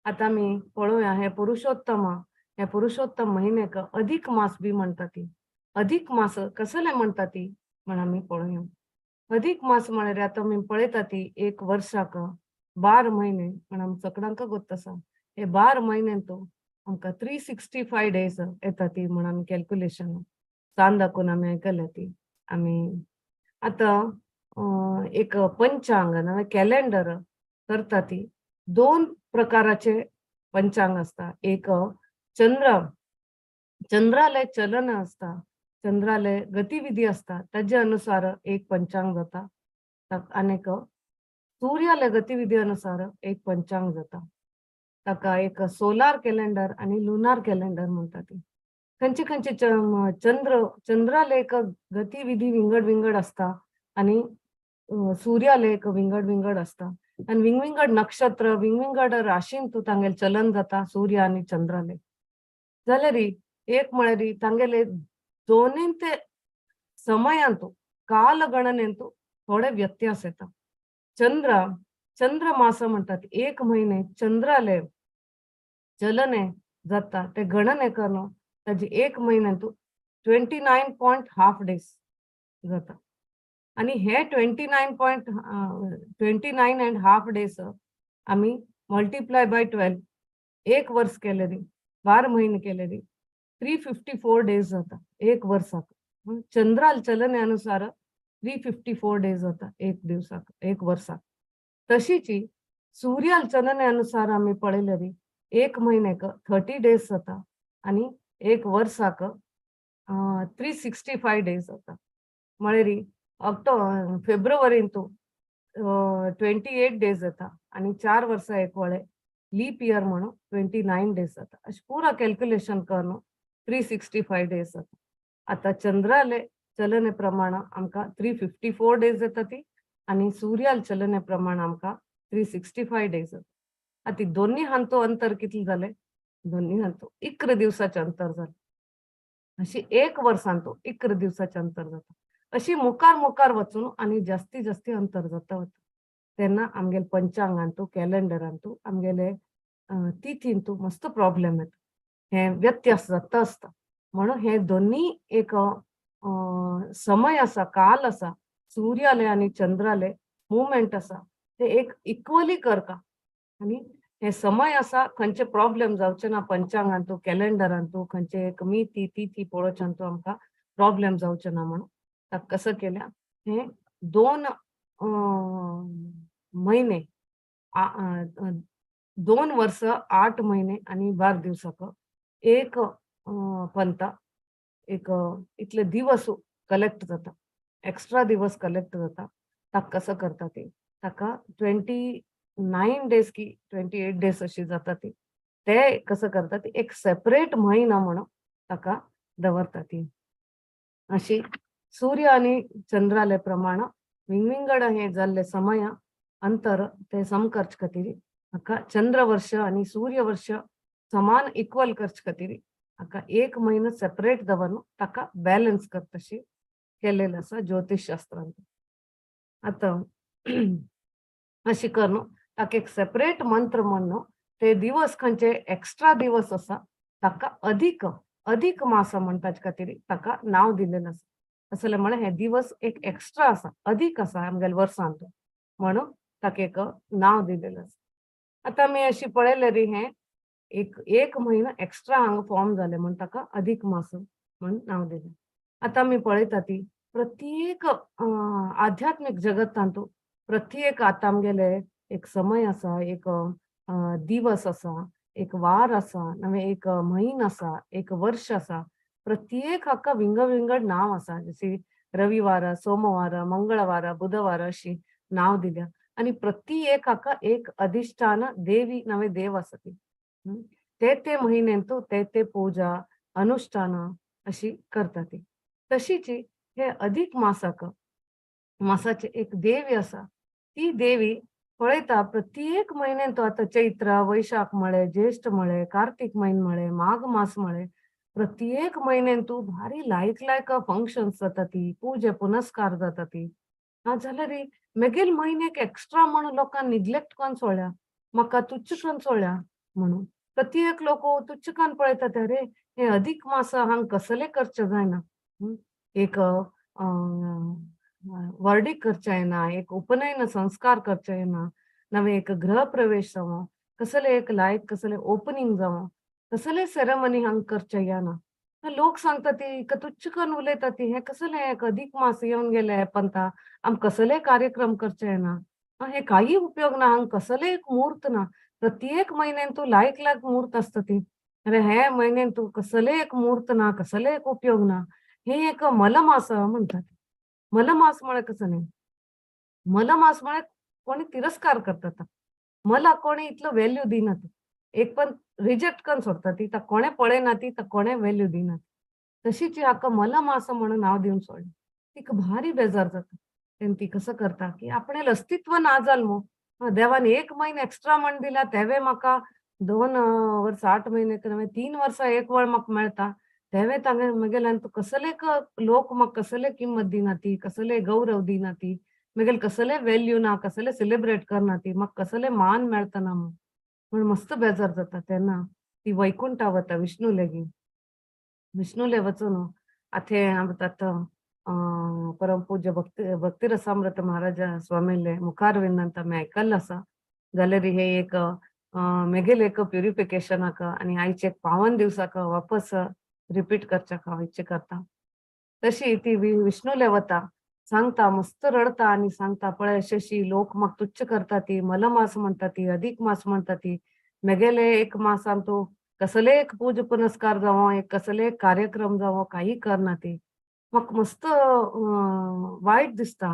आतां आमी पळोवया हे पुरुषोत्तम हे पुरुषोत्तम म्हयन्याक अधिक मास बी म्हणटा ती। अधिक मास कसले म्हणटा ती म्हण आमी पळोवया। अधिक मास म्हळ्यार आतां आमी पळयता ती एक वर्साक 12 म्हयने म्हण आमकां सगळ्यांक गोत्त आसा। हे 12 म्हयन्यांतू आमकां 365 डेज येता ती म्हण आमी कॅल्क्युलेशन सान दाखोवन आमी आयकल्या ती। आमी आतां एक पंचांग नाल्यार कॅलेंडर करता ती 2 प्रकाराचे पंचांग आसता। एक चंद्र चंद्राले चलन आसता, चंद्राले गतिविधी आसता ताजे अनुसार एक पंचांग जाता। आनीक सूर्याले गतिविधी अनुसार एक पंचांग जाता. ताका एक सोलार कॅलेंडर आनी लुनार कॅलेंडर म्हणटा ती. खंयचे खंयचे चंद्राले एक गतिविधी विंगड विंगड आसता आनी सूर्याले एक विंगड विंगड आसता आनी विंगविंगड नक्षत्र विंगविंगड राशींत तांगेले चलन जाता सूर्य आनी चंद्राले. जाल्यार एक म्हळ्यार तांगेले दोनूय ते समयांतू कालगणनेंतू थोडे व्यत्यास येता. चंद्र मास म्हणटात एक म्हयने चंद्राले चलने जाता ते गणने करून ताजी एक म्हयन्यांतू 29.5 डेज जाता आनी हे 29.5 डेज आमी मल्टिप्लाय बाय 12 एक वर्स केले 12 म्हयने केले 354 डेज जाता एक वर्साक. चंद्राल चलने अनुसार 354 डेज जाता एक दिवसाक एक वर्साक. तशीच सूर्याल चलने अनुसार आमी पळयल्यार एक म्हयन्याक 30 डेज जाता आनी एक वर्साक 365 डेज जाता. म्हळ्यार फेब्रुवारींतू 28 डेज जाता आनी 4 वर्सां एक वळे लीप इयर म्हणून 29 डेज जाता. अशें पुरा कॅल्क्युलेशन करून 365 डेज जाता. आतां चंद्राले चलने प्रमाण आमकां 354 डेज जाता ती आनी सूर्याल चलने प्रमाण आमकां 365 डेज जाता. आतां दोन्ही हांतो अंतर कितलें जालें? दोन्ही हांतो 11 दिवसाचें अंतर जालें. अशी एक वर्सांतो 11 दिवसाचें अंतर जाता. अशी मुखार मुखार वचून आनी जास्ती जास्ती अंतर जाता वता तेन्ना आमगेले पंचांगांतू कॅलेंडरांतू आमगेले तिथींतू मस्त प्रॉब्लेम येता. हे व्यत्यास जाता आसता. म्हणून हे दोन्ही एक समय आसा काल आसा सूर्याले आनी चंद्राले मुवमेंट आसा ते एक इक्वली करता आनी हे समय आसा खंयचे प्रॉब्लेम जावचे ना पंचांगांतू कॅलेंडरांतू खंयचे एक मिती तिथी पळोवच्यांतू आमकां प्रॉब्लेम जावचे ना म्हणून ताका कसं केल्या हे 2 म्हयने 2 वर्स 8 म्हयने आनी 12 दिवसाक एक पंता एक इतले दिवस कलेक्ट जाता एक्स्ट्रा दिवस कलेक्ट जाता. ताका कसं करता ते ताका 29 डेज की 28 डेज अशी जाता ती ते कसं करता ती एक सेपरेट म्हयना म्हणून ताका दवरता ती. अशी सूर्य आनी चंद्राले प्रमाण विंगविंगड हे जाल्ले समय अंतर ते सम करचे खातीर हाका चंद्रवर्ष आनी सूर्यवर्ष समान इक्वल करचे खातीर हाका एक म्हयनो सेपरेट दवरून ताका बॅलन्स करतशी केलेलें आसा ज्योतिषशास्त्रांत. आतां अशी करून ताका एक सेपरेट मंत्र म्हणून ते दिवस खंयचे एक्स्ट्रा दिवस आसा ताका अधिक अधिक मास म्हण ताचे खातीर ताका नांव दिलेलें आसा. असले म्हळ्यार हे दिवस एक एक्स्ट्रा आसा अधिक आसा आमगेल्या वर्सांत म्हणून ताका एक नांव दिलेलें आसा. आतां आमी अशी पळयल्यार हें एक एक म्हयनो एक्स्ट्रा हांगा फॉर्म जालें म्हण ताका अधिक मास म्हण नांव दिलें. आतां आमी पळयता ती प्रत्येक आध्यात्मीक जगतांत प्रत्येक आतां आमगेले एक समय आसा एक दिवस आसा एक वार आसा नवे एक म्हयन आसा एक वर्ष आसा प्रत्येक हाका विंगड विंगड नांव आसा. जशी रविवार सोमवार मंगळवार बुधवार अशी नांव दिल्या आनी प्रत्येक हाका एक अधिष्ठान देवी नवे देव आसा ती ते ते म्हयन्यांतू ते ते पूजा अनुष्ठान अशी करता ती. तशीच हे अधिक मासाक मासाचे एक देवी आसा ती देवी पळयता प्रत्येक म्हयन्यांत आतां चैत्र वैशाख म्हळे ज्येष्ठ म्हळे कार्तिक म्हयन म्हळे माघ मास म्हळे प्रत्येक म्हयन्यांतू भारी लायक लायक फंक्शन्स जाता ती पूजे पुनस्कार जाता ती. जाल्यार मेगेल म्हयन्याक एक्स्ट्रा म्हणून लोकांक निग्लेक्ट करून सोडल्या म्हाका तुच्छ करून सोडल्या म्हणून प्रत्येक लोक तुच्छ करून पळयतात अरे हे अधिक मास हांगा कसले करचें जायना एक वर्डीक करचें येना एक उपनयन संस्कार करचें येना नवे एक गृह प्रवेश जावं कसले एक लायक कसले ओपनिंग जावं कसले सेरेमनी हांगा करचें येना. लोक सांगता ती तुच्छ करून उलयता ती हे कसले एक अधिक मास येवन गेले हे पंता आम कसले कार्यक्रम करचे येना हे काही उपयोग ना हांगा कसले एक मुहूर्त ना. प्रत्येक म्हयन्यान तूं लायक लायक मुहूर्त आसता ती अरे हे म्हयन्यान तूं कसले एक मुहूर्त ना कसले एक उपयोग ना. हे एक मलमास म्हणटात. मलमास म्हळ्यार कसं न्ही मलमास म्हळ्यार कोणी तिरस्कार करता, मला कोणी इतलो व्हॅल्यू दिना ती, एक पण रिजेक्ट करून सोडता ती, ता कोणें पळयना ती, ता कोणें व्हॅल्यू दिना. तशीच हाका मलमास म्हणून नांव दिवन सोडलें. तिका भारी बेजार जाता. तेन्ना ती कसं करता की आपणें अस्तित्व ना जाल मू, देवान 1 म्हयनो एक्स्ट्रा म्हण दिला तेवे म्हाका 2 वर्स 8 म्हयने 3 वर्सां एक वळ म्हाका मेळटा, तेवे तांगे म्हगेल्यान तूं कसले लोक म्हाका कसले किंमत दिना ती, कसले गौरव दिना ती, म्हगेले कसले व्हॅल्यू ना, कसले सेलिब्रेट करना ती, म्हाका कसले मान मेळतना म्हूण मस्त बेजार जाता. तेन्ना ती वैकुंठा वता विष्णू लेगी, विष्णूले वचून आथे आतां परम पूज्य भक्तिरसामृत महाराजा स्वामीले मुखारविंदांत आमी आयकल्लें आसा. जाल्यार हे एक मेगेले एक प्युरिफिकेशनाक आनी आयचे एक पावन दिवसाक वापस रिपीट करच्याक हांव इच्छा करता. तशी ती विष्णूले वता, सांगता, मस्त रडता आनी सांगता, पळय अशी लोक म्हाका तुच्छ करता ती, मलमास म्हणटा ती, अधिक मास म्हणटा ती, मेगेले एक मासान तूं कसले एक पूज पुनस्कार जावं, एक कसले एक कार्यक्रम जावं, काही करना ती, म्हाका मस्त वायट दिसता,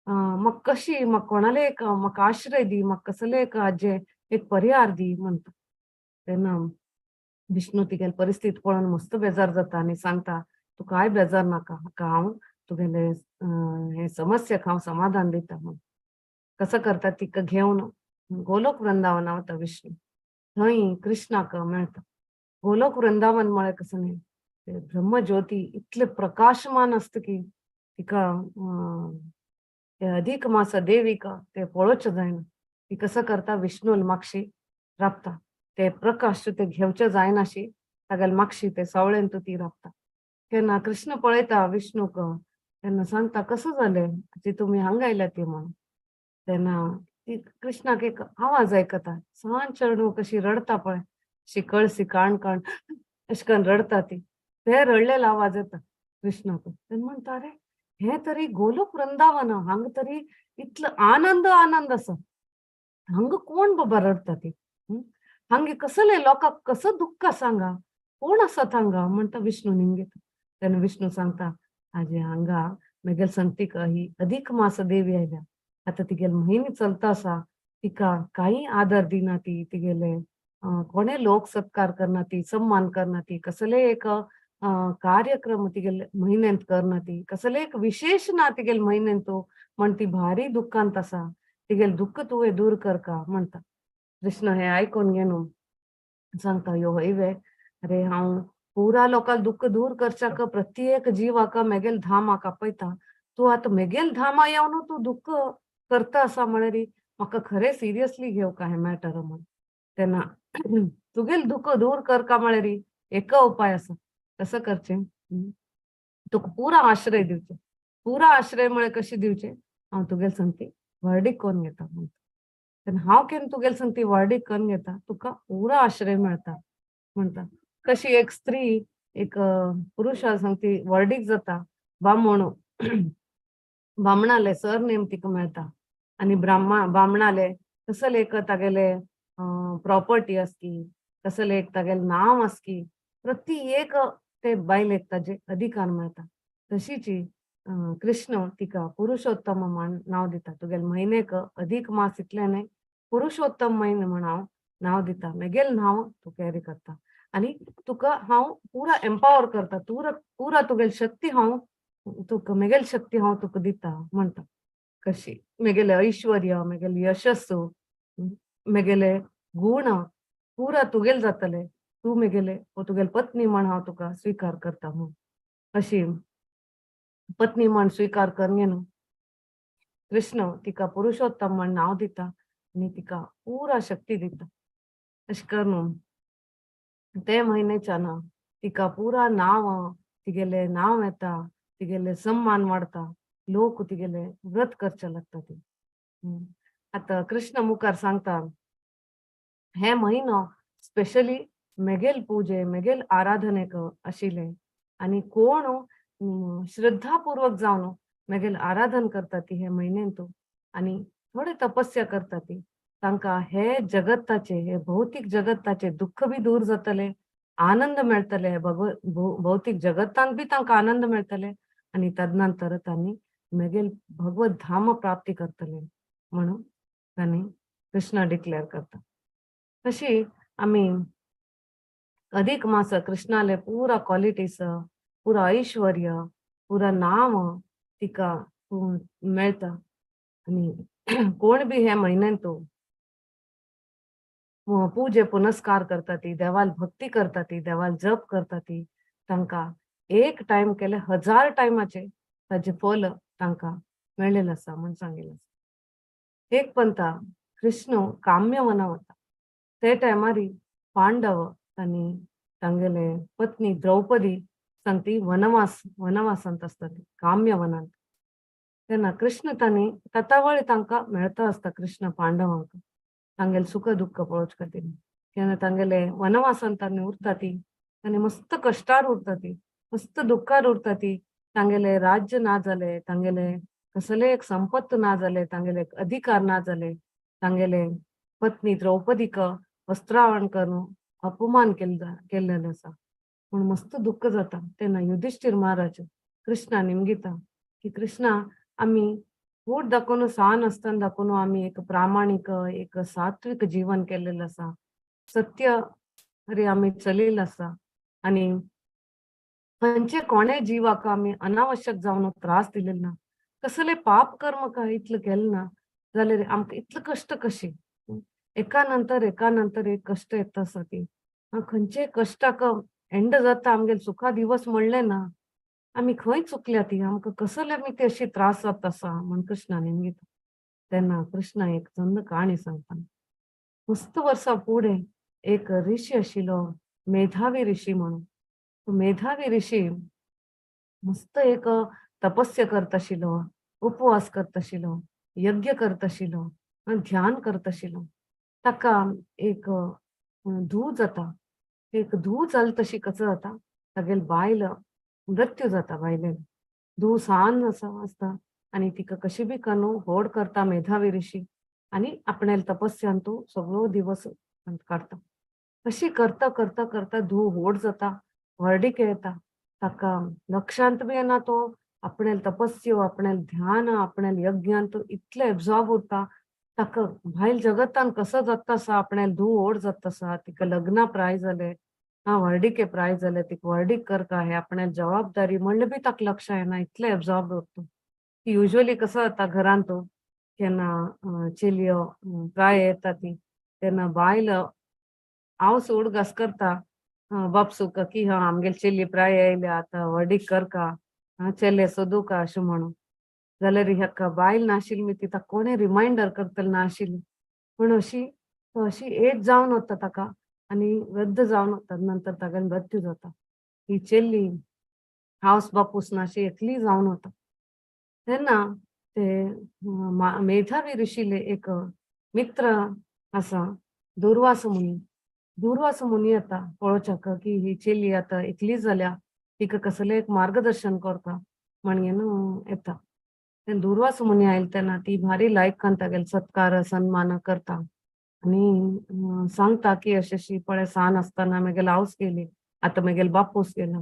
म्हाका कशी म्हाका कोणाले एक म्हाका आश्रय दी, म्हाका कसले एक हाजे एक परिहार दी म्हणटा. तेन्ना विष्णू तिगेली परिस्थिती पळोवन मस्त बेजार जाता आनी सांगता, तूं कांय बेजार नाका, हाका हांव तुगेले हे समस्येक हांव समाधान दिता म्हूण. कसो करता, तिका घेवन गोलोक वृंदावना वता विष्णू, थंय कृष्णाक मेळटा. गोलोक वृंदावन म्हळ्यार कसं न्ही, ते ब्रह्मज्योती इतले प्रकाशमान आसता की तिका अधिक मास देविका ते पळोवचें जायना. ती कसं करता, विष्णूल मागशी राबता, ते प्रकाश ते घेवचे जायनाशी तागेले मागशी ते सावळेन ती राबता. तेन्ना कृष्ण पळयता विष्णूक, तेन्ना सांगता कसं जालें जी तुमी हांगा आयल्या ती म्हणून. तेन्ना ती कृष्णाक एक आवाज आयकता, सान चेडूं कशी रडता पळय, अशी कळसी काण काण अशें करून रडता ती, ते रडलेलो आवाज येता कृष्णाक. तेन्ना म्हणटा, अरे हें तरी गोलोक वृंदावन, हांगा तरी इतलो आनंद आनंद आसा, हांगा कोण बाबा रडटा ती, हांगे कसले लोकांक कसो दुख्ख आसा हांगा, कोण आसा हांगा म्हणटा विष्णू निमगेता. तेन्ना विष्णू सांगता, आजे हांगा मेगेल संगतीक ही अधिक मास देवी आयल्या, आतां तिगेले म्हयने चलता आसा, तिका कांय आदर दिना ती, तिगेले कोणे लोक सत्कार करना ती, सम्मान करना ती, कसले एक कार्यक्रम तिगेले म्हयन्यांत करना ती, कसले एक विशेष ना तिगेले म्हयन्यांत म्हण ती भारी दुख्खांत आसा, तिगेले दुख्ख तुवें दूर करका म्हणटा. कृष्ण हे आयकून घेवन सांगता, यो हय वे, अरे हांव पुरा लोकांक दुख्ख दूर करच्याक प्रत्येक जिवाक मेगेल धामाक आपयता, तूं आतां मेगेल धामा येवन तूं दुख्ख करता आसा म्हळ्यार म्हाका खरें सिरियसली घेवका हें मॅटर म्हण. तेन्ना तुगेल दुख्ख दूर करका म्हळ्यार एक उपाय आसा, कसं करचें, तुका पुरा आश्रय दिवचें. पुरा आश्रय म्हळ्यार कशें दिवचें, हांव तुगेल संगती व्हरडीक करून घेता म्हणटा. तेन्ना हांव केन्ना तुगेल संगती व्हरडीक करून घेता, तुका पुरा आश्रय मेळटा म्हणटा. कशी एक स्त्री एक पुरुशा संगती व्हरडीक जाता, बामण बामणाले सर नेम तिका मेळटा आनी बामणाले कसले एक तागेले प्रॉपर्टी आसती, कसले एक तागेलें नांव आसकी, प्रति एक ते बायलेक ताजे अधिकार मेळटा. तशीच कृष्ण तिका पुरुषोत्तम म्हण नांव दिता. तुगेले म्हयनेक अधिक मास इतलें न्हय, पुरुषोत्तम म्हयने म्हण हांव नांव दिता, मेगेलें नांव तूं कॅरी करता आनी तुका हांव पुरा एम्पावर करता, पुरा तुगेली शक्ती हांव तुका मेगेली शक्ती हांव तुका दिता म्हणटा. कशी मेगेले ऐश्वर्य, मेगेले यशस्सु, मेगेले गुण पुरा तुगेले जातले, तूं मेगेले तुगेले पत्नी म्हण हांव तुका स्विकार करता म्हूण. अशी पत्नी म्हण स्विकार करून घेवन कृष्ण तिका पुरुषोत्तम म्हण नांव दिता आनी तिका पुरा शक्ती दिता. अशें करून ते म्हयन्याच्यान तिका पुरा नांव, तिगेले नांव येता, तिगेले सम्मान वाडता, लोक तिगेले व्रत करचे लागता ती. आतां कृष्ण मुखार सांगता, हे म्हयनो स्पेशली मेगेल पुजे मेगेल आराधनेक आशिल्ले आनी कोण श्रद्धापूर्वक जावन मेगेल आराधन करता ती हे म्हयन्यांत आनी थोडे तपस्या करता ती, तांकां हे जगताचे हे भौतीक जगताचे दुख्ख बी दूर जातले, आनंद मेळटले, भौतीक जगतांत बी तांकां आनंद मेळटले आनी तदनंतर तांणी मेगेल भगवत धाम प्राप्ती करतले म्हणून तांणी कृष्णा डिक्लेअर करता. तशी आमी अधिक मास कृष्णाले पुरा क्वालिटीज, पुरा ऐश्वर्य, पुरा नाम तिका मेळता. आनी कोण बी हे म्हयन्यान तो पूजे पुनस्कार करता ती, देवाल भक्ती करता ती, देवाल जप करता ती, तांकां एक टायम केले 1000 टायमाचे ताजे फल तांकां मेळ्ळेलें आसा म्हूण सांगिल्लें आसा. एक पंता कृष्ण काम्य वना वता ते टायमारी पांडव आनी तांगेले पत्नी द्रौपदी सांगती वनवासांत आसता ती काम्य वनांत. तेन्ना कृष्ण तांणी ततावळी तांकां मेळता आसता कृष्ण पांडवांक तांगेले सुख दुःख पळोवचे खातीर. तेन्ना तांगेले वनवासांत तांणी उरता ती आनी मस्त कश्टार उरता ती, मस्त दुःखार उरता ती. तांगेले राज्य ना जाले, तांगेले कसले एक संपत्त ना जाले, तांगेले अधिकार ना जाले, तांगेले पत्नी द्रौपदीक वस्त्रावरण करून अपमान केल्लेलो आसा पूण मस्त दुःख जाता. तेन्ना युधिष्ठिर महाराज कृष्णा निमगिता की कृष्णा आमी फूट दाखोवन सान आसतना दाखोवन आमी एक प्रामाणीक एक सात्विक जीवन केल्लेलें आसा, सत्य रे आमी चलिल्लें आसा आनी खंयचे कोणे जिवाक आमी अनावश्यक जावन त्रास दिलेलो ना, कसले पाप कर्म काय इतलें केलें ना जाल्यार आमकां इतले कश्ट कशे एका नंतर एका नंतर एक कश्ट येता आसा ती खंयचे कश्टाक एंड जाता आमगेले सुखा दिवस म्हणलें ना, आमी खंय चुकल्या ती, आमकां कसले आमी ते अशी त्रास जाता आसा म्हण कृष्णा निमगिता. तेन्ना कृष्णा एक चंद काणी सांगता. मस्त वर्सां फुडें एक ऋषी आशिल्लो मेधावी ऋषी म्हणून. मेधावी ऋषी मस्त एक तपस्या करता आशिल्लो, उपवास करता आशिल्लो, यज्ञ करता आशिल्लो, ध्यान करता आशिल्लो. ताका एक धूव जाता. एक धूव जाल तशी कसो जाता तागेली बायल मृत्यू जाता, बायलेन धूव सान आसा आसता आनी तिका कशी बी करून व्हड करता मेधावी ऋषी आनी आपणाले तपस्यान तो सगळो दिवस काडटा. अशी करता करता करता धूव व्हड जाता, व्हडीक येता, ताका लक्षांत बी येना तो आपणाले तपस्यो, आपणाले ध्यान, आपणाले यज्ञान तो इतले एब्जॉर्ब उरता ताका भायल जगतान कसो जाता आसा, आपणाले धूव व्हड जाता आसा, तिका लग्ना प्राय जाले, हा व्हडीके प्राय जाले, तिका व्हडीक करता हे आपणाले जबाबदारी म्हणलें बी ताका लक्ष येना, इतले एब्जॉर्ब उरता. युजली कसो जाता घरांत तो केन्ना चेलयो प्राय येता ती तेन्ना बायल हांव सोड घास करता बापसूक की हा आमगेले चेली प्राय आयल्या आतां व्हडीक करका, चेले सोदूका अशें म्हणून. जाल्यार हेका बायल नाशिल्ली मी ती ताका कोणें रिमायंडर करतले नाशिल्ली पूण अशी अशी एज जावन वता ताका आनी वृद्ध जावन वता, नंतर ताका मृत्यू जाता. ही चेल्ली हावस बापूस नाशी एकली जावन वता. तेन्ना ते मेधावी ऋषीले एक मित्र आसा दुर्वास मुनी. दुर्वास मुनी येता पळोवच्याक की ही चेली आतां एकली जाल्या, तिका कसलें एक मार्गदर्शन करता म्हणून येता. तेन्ना दुर्वास मुनी आयले तेन्ना ती भारी लायक तागेले सत्कार सन्मान करता आनी सांगता की अशी अशी पळय सान आसतना म्हगेले आवस गेली, आतां म्हगेले बापूस गेला,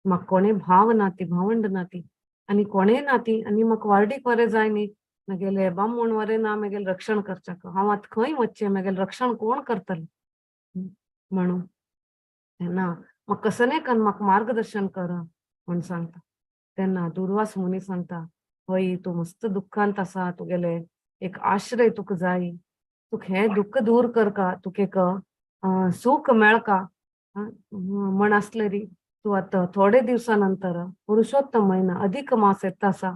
म्हाका कोणें भाव ना ती, भावंड ना ती आनी कोणें ना ती आनी म्हाका वार्डीक वरें जाय न्ही, म्हगेले बामण वरें ना म्हगेलें रक्षण करच्याक, हांव आतां खंय वचचें, म्हगेलें रक्षण कोण करतलें म्हणून तेन्ना म्हाका कसलें कन्न म्हाका मार्गदर्शन कर म्हूण सांगता. तेन्ना दुर्वास मुनी सांगता हय तूं मस्त दुख्खांत आसा, तुगेले एक आश्रय तुका जाय, तुका हें दुःख दूर करका, तुका एक सुख मेळका म्हण आसलें री तूं आतां थोडे दिवसा नंतर पुरुषोत्तम म्हयना अधिक मास येता आसा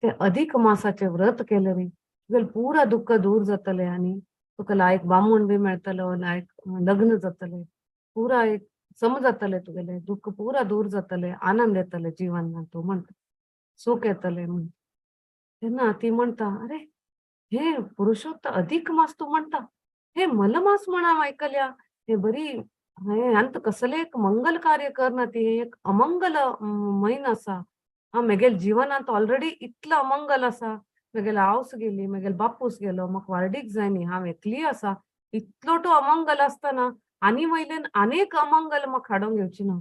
ते अधिक मासाचें व्रत केलें री तुगेलें पुरा दुःख दूर जातलें आनी तुका लायक बामूण बी मेळटलो, लायक लग्न जातलें, पुरा एक सम जातलें, तुगेलें दुःख पुरा दूर जातलें, आनंद येतलें जिवनांत तूं म्हणटा, सुख येतलें म्हण. तेन्ना ती म्हणटा अरे हे पुरुषोत्तम अधिक मास तूं म्हणटा, हे मलमास म्हण हांव आयकल्या, हे बरी हे आनी कसलें एक मंगल कार्य करना ती, हे एक अमंगल म्हयनो आसा, हांव म्हगेले जिवनांत ऑलरेडी इतलो अमंगल आसा, म्हगेले आवस गेली, म्हगेले बापूस गेलो, म्हाका वार्डीक जाय न्ही, हांव एकली आसा, इतलो तो अमंगल आसतना आनी वयल्यान आनी एक अमंगल म्हाका हाडूंक घेवची ना,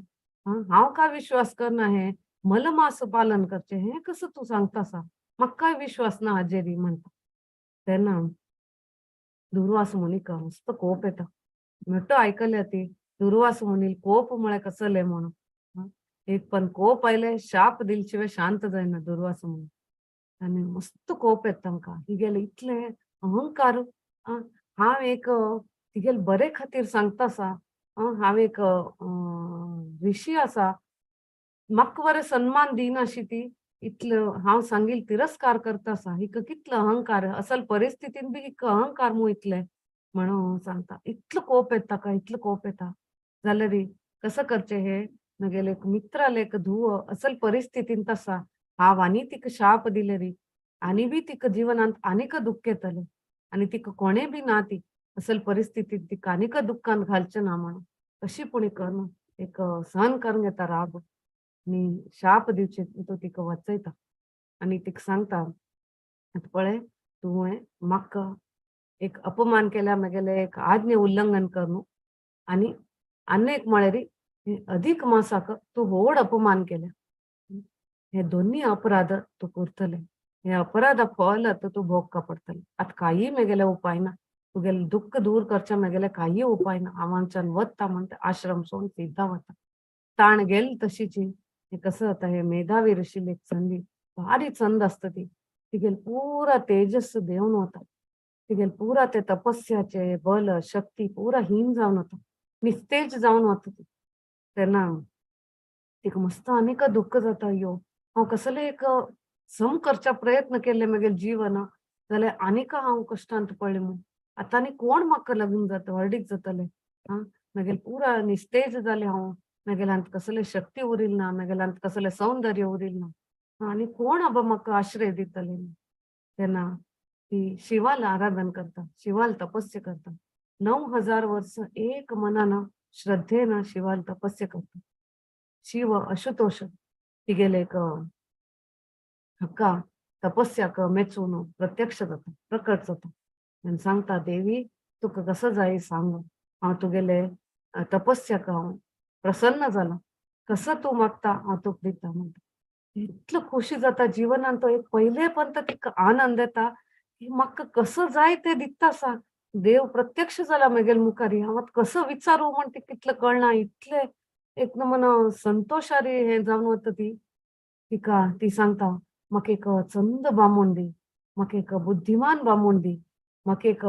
हांव काय विश्वास करना, हें मलमास पालन करचें हें कसो तूं सांगता आसा. म्हाकाय विश्वास ना हाजेरी म्हणटा. तेन्ना दुर्वास मुनीक मस्त कोप येता. मोटो आयकल्या ती दुर्वास मुनील कोप म्हळ्यार कसले म्हणून. एक पण कोप आयले शाप दिल शिवाय शांत जायना दुर्वास मुनी. आनी मस्त कोप येता तांकां. हिगेले इतले अहंकार, हांव एक तिगेले बरे खातीर सांगता आसा, हांव एक ऋषी आसा, म्हाका बरें सन्मान दिनाशी ती, इतलो हांव सांगील तिरस्कार करता आसा, हिका कितलो अहंकार, असल परिस्थितीन बी हिका अहंकार मू इतले म्हणून सांगता. इतलो कोप येता ताका, इतलो कोप येता. जाल्यार कसं करचें हे म्हगेले एक मित्राले एक धुव असल परिस्थितीन आसा, हांव आनी तिका शाप दिले री आनी बी तिका जिवनांत आनीक दुख्ख येतलें आनी तिका कोणें बी ना ती असल परिस्थितीन तिका आनीक दुख्खान घालचें ना म्हणून कशी पुणी करून एक सहन करून घेता राग आनी शाप दिवचे तो तिका वाचयता आनी तिका सांगता, आतां पळय तुवें म्हाका एक अपमान केल्या, म्हगेलें एक आज्ञे उल्लंघन करून आनी आनी एक म्हळ्यार अधिक मासाक तूं व्हड अपमान केल्या, हे दोन्ही अपराध तूं करतले, हे अपराध फल आतां तूं भोगका पडटलें. आतां कांय म्हगेलें उपाय ना, तुगेलें दुख्ख दूर करचें म्हगेलें कांय उपाय ना, हांव हांगच्यान वता म्हणटा आश्रम सोडून सिद्धा वता. ताण गेल तशीची हें कसं जाता, हे मेधावी ऋषील एक संदी भारी चंद आसता ती, तिगेल पुरा तेजस देवन वता, तिगेल पुरा ते तपस्याचे बल शक्ती पुरा हीन जावन वता, निस्तेज जावन वता ती. तेन्ना तिका मस्त आनीक दुख्ख जाता, यो हांव कसले एक सम करच्या प्रयत्न केल्ले म्हगेले जीवन जाल्यार आनीक हांव कश्टांत पडलें म्हूण, आतां आनी कोण म्हाका लग्न जाता व्हडीक जातलें, आं म्हगेले पुरा निस्तेज जालें हांव, म्हगेल्यांत कसले शक्ती उरिल ना, म्हगेल्यांत कसलें सौंदर्य उरिल ना, आनी कोण आबा म्हाका आश्रय दितले. तेन्ना ती शिवाल आराधन करता, शिवाल तपस्या करता, 9000 वर्स एक मनान श्रद्धेन शिवाल तपस्या करता. शिव अशुतोष तिगेले एक हक्का तपस्याक मेचून प्रत्यक्ष जाता, प्रकट जाता आनी सांगता, देवी तुका कसो जाय सांग, हांव तुगेले तपस्याक हांव प्रसन्न जाला, कसो तूं मागता हांव तुका दिता म्हणटा. इतलो खोशी जाता जिवनान, तो एक पयले पर्यंत तिका आनंद येता की म्हाका कसो जाय तें दिता आसा, देव प्रत्यक्ष जाला म्हगेले मुखार, हांव आतां कसो विचारू म्हण तिका कितलें कळना, इतलें एक नमन संतोशारी हें जावन वता ती. तिका ती सांगता, म्हाका एक चंद बामूण दी, म्हाका एक बुद्धिमान बामूण दी, म्हाका एक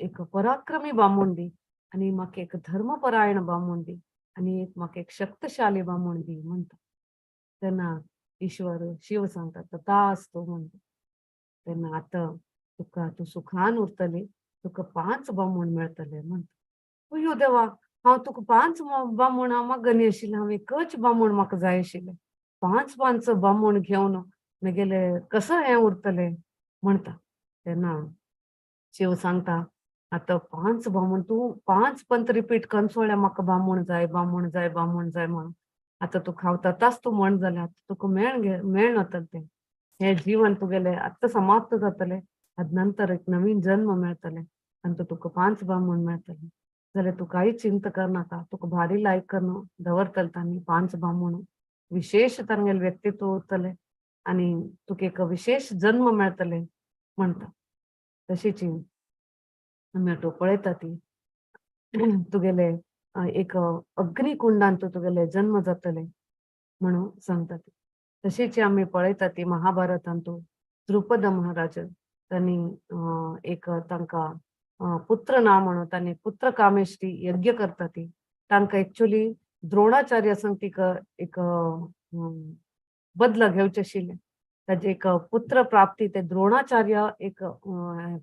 एक पराक्रमी बामूण दी आनी म्हाका एक धर्मपरायण बामूण दी आनी एक म्हाका एक शक्तशाली बामूण दी म्हणटा. तेन्ना ईश्वर शिव सांगता, तथास्तु म्हणटा. तेन्ना आतां तुका तूं सुखान उरतली, तुका 5 बामूण मेळटले म्हणटा. अयो देवा, हांव तुका 5 बामूण हांव मागनी आशिल्लें, हांव एकच बामूण म्हाका जाय आशिल्लें, 5 5 बामूण घेवन म्हगेले कसं हें उरतलें म्हणटा. तेन्ना शिव सांगता, आतां 5 बामूण तूं 5 पंत रिपीट करून सोडल्या म्हाका बामूण जाय बामूण जाय बामूण जाय म्हणून, आतां तूं खावता तास तूं म्हण जाल्यार आतां तुका मेळन वतलें तें, हें जीवन तुगेलें आतां समाप्त जातलें, आतां नंतर एक नवीन जन्म मेळटलें आनी तुका 5 बामूण मेळटलें, जाल्यार तूं कांय चिंता करनाका, तुका भारी लायक करून दवरतले तांणी 5 बामूण, विशेष तांगेलें व्यक्तित्व उरतलें आनी तुका एक विशेष जन्म मेळटलें म्हणटा. तशीच आमी आतां पळयता ती तुगेले एक अग्निकुंडान तुगेले जन्म जातले म्हणून सांगता ती. तशीच आमी पळयता ती महाभारतांत द्रुपद महाराज तांणी एक तांकां पुत्र ना म्हणून तांणी पुत्र कामेष्टी यज्ञ करता ती. तांकां एक्चुअली द्रोणाचार्य संग तिका एक बदला घेवचें आशिल्लें, ताजे एक पुत्र प्राप्ती ते द्रोणाचार्य एक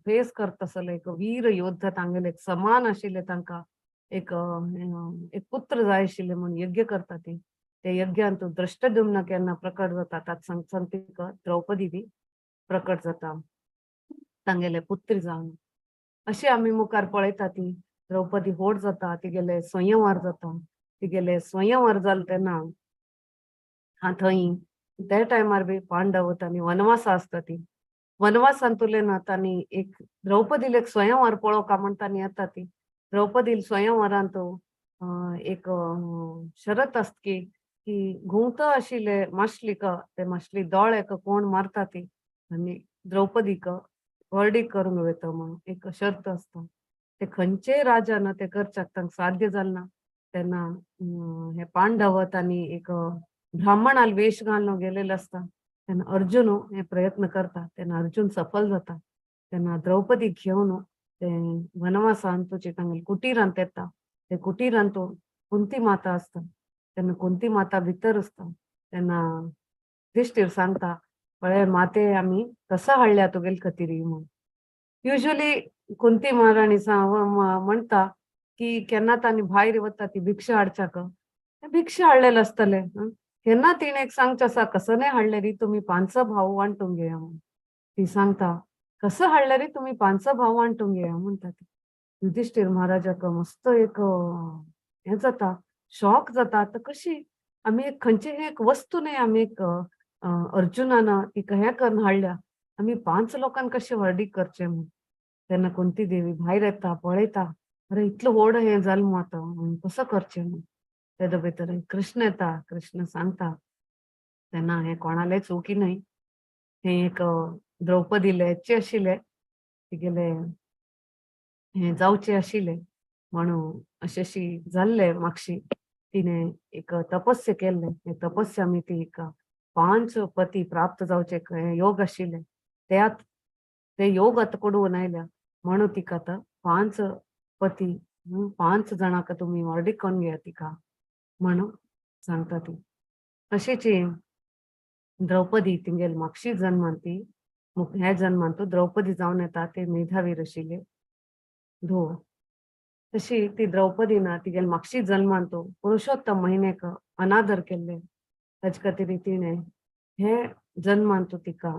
फेस करता आसले, एक वीर योद्धा तांगेले एक समान आशिल्ले, तांकां एक एक पुत्र जाय आशिल्ले म्हणून यज्ञ करता ती. ते यज्ञांत दृष्टद्युम्न केन्ना प्रकट जाता तात सांग तिका द्रौपदी बी प्रकट जाता तांगेले पुत्री जावन. अशें आमी मुखार पळयता ती द्रौपदी व्हड जाता, तिगेले स्वयंवर जाता, तिगेले स्वयंवर जालें तेन्ना हा थंय त्या टायमार बी पांडव तांणी वनवासा आसता ती. वनवासांतुले ना तांणी एक द्रौपदीले एक स्वयंवर पळोवका म्हण तांणी येता ती. द्रौपदील स्वयंवरांत एक शरत आसता की की घुंवता आशिल्ले मासलीक ते मासली दोळ्याक कोण मारता ती आनी द्रौपदीक व्हरडीक करूंक वता म्हणून एक शर्त आसता. ते खंयचेय राजान ते करच्याक तांकां साध्य जालें ना. तेन्ना हे पांडव तांणी एक ब्राह्मणाल वेश घालून गेलेले आसता. तेन्ना अर्जुन हे प्रयत्न करता, तेन्ना अर्जुन सफल जाता. तेन्ना द्रौपदीक घेवन ते वनवासान तुजे तांगेले कुटीरांत येता. ते कुटीरांत कुंती माता आसता. तेन्ना कुंती माता भितर आसता. तेन्ना युधिष्ठिर सांगता, पळय माते आमी कसा हाडल्या तुगेले खातीर म्हणून. युज्वली कुंती महाराणी म्हणटा की केन्ना तांणी भायर वता ती भिक्षा हाडच्याक, भिक्षा हाडलेले आसतले. केन्ना तिणें एक सांगचें आसा, कसं नाही हाडले री तुमी पांच भाव वांटून घेया म्हणून. ती सांगता, कसं हाडले री तुमी पांच भाव वांटून घेया म्हणटा ती. युधिष्ठिर महाराजाक मस्त एक हें जाता, शॉक जाता. आतां कशी आमी एक खंयची एक वस्तू न्हय, आमी एक अर्जुनान तिका हें करून हाडल्या, आमी पांच लोकांक कशें व्हरडीक करचें म्हूण. तेन्ना कुंती देवी भायर येता, पळयता, अरे इतलो व्हड हें जालें मू आतां कसो करचें म्हूण. तेदो भितर कृष्ण येता, कृष्ण सांगता तेन्ना हें कोणालें चुकी न्हय, हें एक द्रौपदीलें आशिल्लें, तिगेलें हें जावचें आशिल्लें म्हणून अशें अशी जाल्लें. मातशी तिणें एक तपस्या केल्लें, हे तपस्या आमी ती एक 5 पती प्राप्त जावचें हें योग आशिल्लें, त्यात ते योग आतां कडून आयल्या म्हणून तिका आतां 5 पती 5 जाणांक तुमी व्हरडीक करून घेया तिका म्हणून सांगता ती. अशीच द्रौपदी तिगेले मागशी जन्मान ती ह्या जन्मान तो द्रौपदी जावन येता, ते मेधावी आशिल्ले धो. तशी ती द्रौपदी ना तिगेले मागशी जन्मान तो पुरुषोत्तम महिन्याक अनादर केल्ले, ताजे खातीर तिणें हे जन्मान तो तिका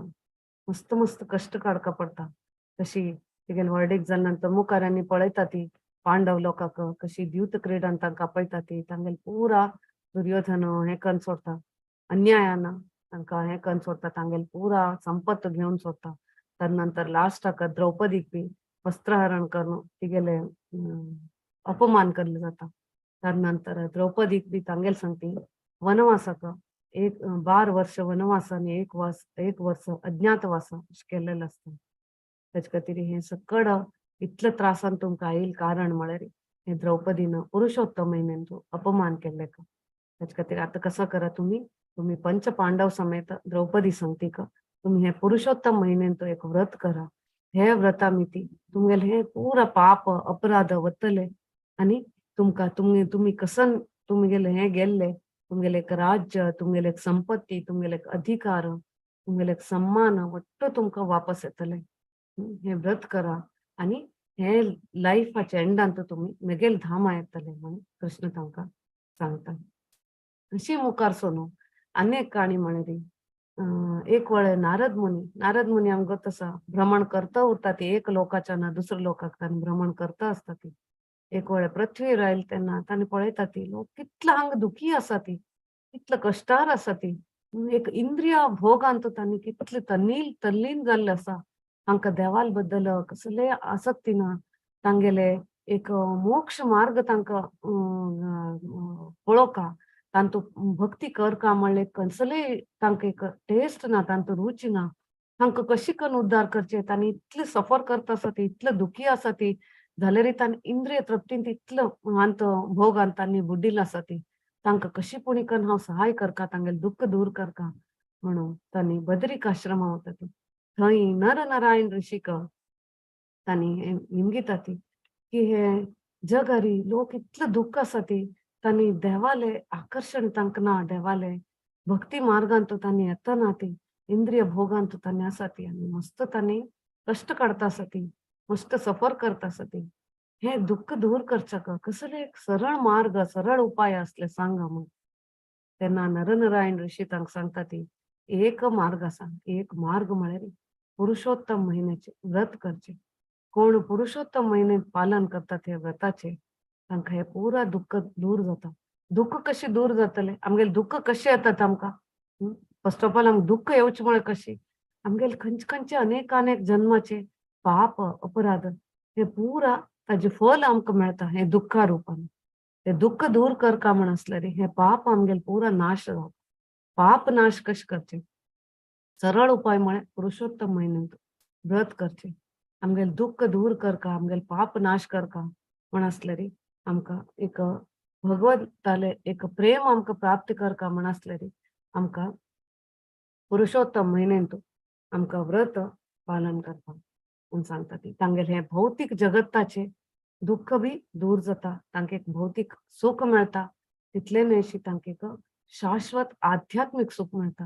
मस्त मस्त कश्ट काडका पडटा. तशी तिगेले व्हरडीक जाले नंतर मुखारांनी पळयता ती पांडव लोकांक कशी द्यूत क्रिडान तांकां पळयता ती, तांगेले पुरा दुर्योधन हें करून सोडटा, अन्यायान तांकां हें करून सोडटा, तांगेले पुरा संपत्त घेवन सोडटा. तर नंतर लास्टाक द्रौपदीक बी वस्त्रहरण करून तिगेले अपमान केल्ले जाता. तर नंतर द्रौपदीक बी तांगेले सांगती वनवासाक 12 वर्ष वनवास आनी 1 वर्स अज्ञातवास अशें केल्लेलें आसता. ताजे खातीर हें सगळं इतले त्रासान तुमकां आयल कारण म्हळ्यार हे द्रौपदीन पुरुषोत्तम म्हयन्यान अपमान केल्ले. ताजे खातीर आतां कसो करा तुमी, तुमी पंच पांडव समेत द्रौपदी सांगतीक तुमी हे पुरुषोत्तम म्हयन्यान तो एक व्रत करा. हे व्रता मिती तुमगेले हे पुरा पाप अपराध वतले आनी तुमकां तुमी कसन तुमगेले हें गेल्ले, तुमगेले एक राज्य, तुमगेले एक संपत्ती, तुमगेले एक अधिकार, तुमगेले एक सम्मान वट्ट तुमकां वापस येतले. हे व्रत करा आनी हे लायफाच्या एंडान तुमी मेगेल धामा येतले म्हणून कृष्ण तांकां सांगता. अशी मुखार सोनू अनेक काणी म्हणली. एक वेळ नारद मुनी आमकां तसा भ्रमण करता उरता ती, एक लोकाच्या ना दुसऱ्या लोकाक तांणी भ्रमण करता आसता ती. एक वेळ पृथ्वीर आयल तेन्ना तांणी पळयता ती लोक कितलो हांगा दुखी आसा ती, कितलो कश्टार आसा ती, एक इंद्रिय भोगांत तांणी कितले तल्लीन जाल्ले आसा. हांकां देवाल बद्दल कसले आसक्ती ना, तांगेले एक मोक्ष मार्ग तांकां पळोवका, तांतू भक्ती करका म्हणले कसले तांकां एक टेस्ट ना, तांतू रुची ना. तांकां कशी करून उद्धार करचे, तांणी इतले सफर करता आसा ती, इतले दुखी आसा ती, जाल्यार तांणी इंद्रिय तृप्तीन इतलो अंत भोगान तांणी बुड्डील आसा ती. तांकां कशी पुणी करून हांव सहाय करका, तांगेले दुःख दूर करका म्हणून तांणी बदरीक आश्रमा वता ती. थंय नरनारायण ऋषीक तांणी निमगिता ती की हे जगारी लोक इतले दुःख आसा ती, तांणी देवाले आकर्शण तांकां ना, देवाले भक्ती मार्गांत तांणी येता ना ती, इंद्रिय भोगांत तांणी आसा ती आनी मस्त तांणी कश्ट काडता आसा ती, मस्त सफर करता आसा ती. हे दुःख दूर करच्याक कसले एक सरळ मार्ग, सरळ उपाय आसले सांगा म्हूण. तेन्ना नरनारायण ऋषी तांकां सांगता ती एक मार्ग आसा, एक मार्ग म्हळ्यार पुरुषोत्तम म्हयन्याचे व्रत करचे. कोण पुरुषोत्तम म्हयन्यात पालन करतात हे व्रताचे तांकां हे पुरा दुःख दूर जाता. दुःख कशें दूर जातलें, आमगेले दुःख कशें येतात आमकां? फर्स्ट ऑफ ऑल आमकां दुःख येवचें म्हळ्यार कशें, आमगेले खंयचे खंयचे अनेक अनेक जन्माचे पाप अपराध हे पुरा ताजें फल आमकां मेळटा हे दुःखा रुपान. ते दुःख दूर करका म्हण आसलें हे पाप आमगेले पुरा नाश जाता. पाप नाश कशें करचें? सरळ उपाय म्हळ्यार पुरुषोत्तम म्हयन्यांत व्रत करचें. आमगेले दुःख दूर करका, आमगेले पाप नाश करका म्हण आसलें आमकां एक भगवंताले एक प्रेम आमकां प्राप्त करका म्हण आसलें आमकां पुरुषोत्तम म्हयन्यांत आमकां व्रत पालन करपाक म्हूण सांगता ती. तांगेले हें भौतीक जगताचें दुःख बी दूर जाता, तांकां एक भौतीक सुख मेळटा, तितलें न्हय तांकां एक शाश्वत आध्यात्मीक सुख मेळटा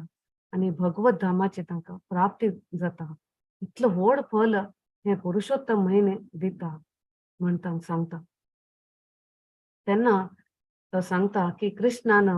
आनी भगवत धामाचें तांकां प्राप्ती जाता. इतलें व्हड फल हें पुरुषोत्तम म्हयने दिता म्हण तांकां सांगता. तेन्ना तो सांगता की कृष्णान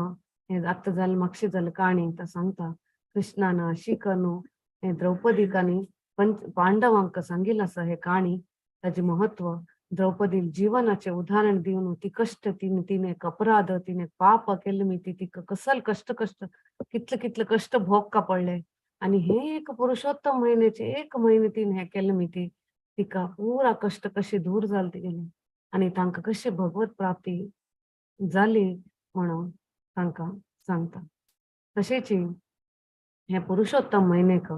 हें आतां जालें मातशें जालें काणी, तो सांगता कृष्णान अशी करून हें द्रौपदीक आनी पांडवांक सांगिल्लें आसा हें काणी, ताजें म्हत्व द्रौपदी जीवनाचें उदाहरण दिवन ती कश्ट तिणे तिणे एक अपराध तिणे पाप केल्ले मी ती तिका कसल कश्ट कश्ट कितले कितले कश्ट भोगका पडले आनी हे एक पुरुषोत्तम म्हयन्याचे एक म्हयने तिणे हें केल्लें मी ती तिका पुरा कश्ट कशे दूर जाले तिगेले आनी तांकां कशें भगवत प्राप्ती जाली म्हणून तांकां सांगता. तशेंच हें पुरुषोत्तम म्हयनेक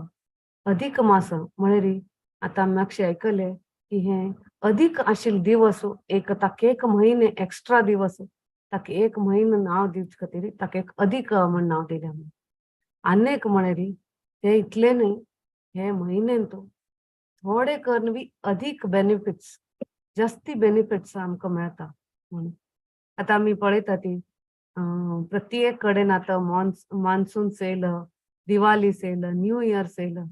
अधिक मास म्हळ्यार आतां आमी मातशें आयकलें की हें अधिक आशिल्ले दिवस एक ताका एक म्हयने एक्स्ट्रा दिवस ताका एक म्हयनो नांव दिवचे खातीर ताका एक अधिक म्हण नांव दिलें आमी. आनी एक म्हळ्यार ते इतलें न्हय हे म्हयन्यांत थोडे करून बी अधिक बेनिफिट्स जास्ती बेनिफिट्स आमकां मेळटा म्हणून. आतां आमी पळयता ती प्रत्येक कडेन आतां monsoon sale, Diwali sale, new year sale,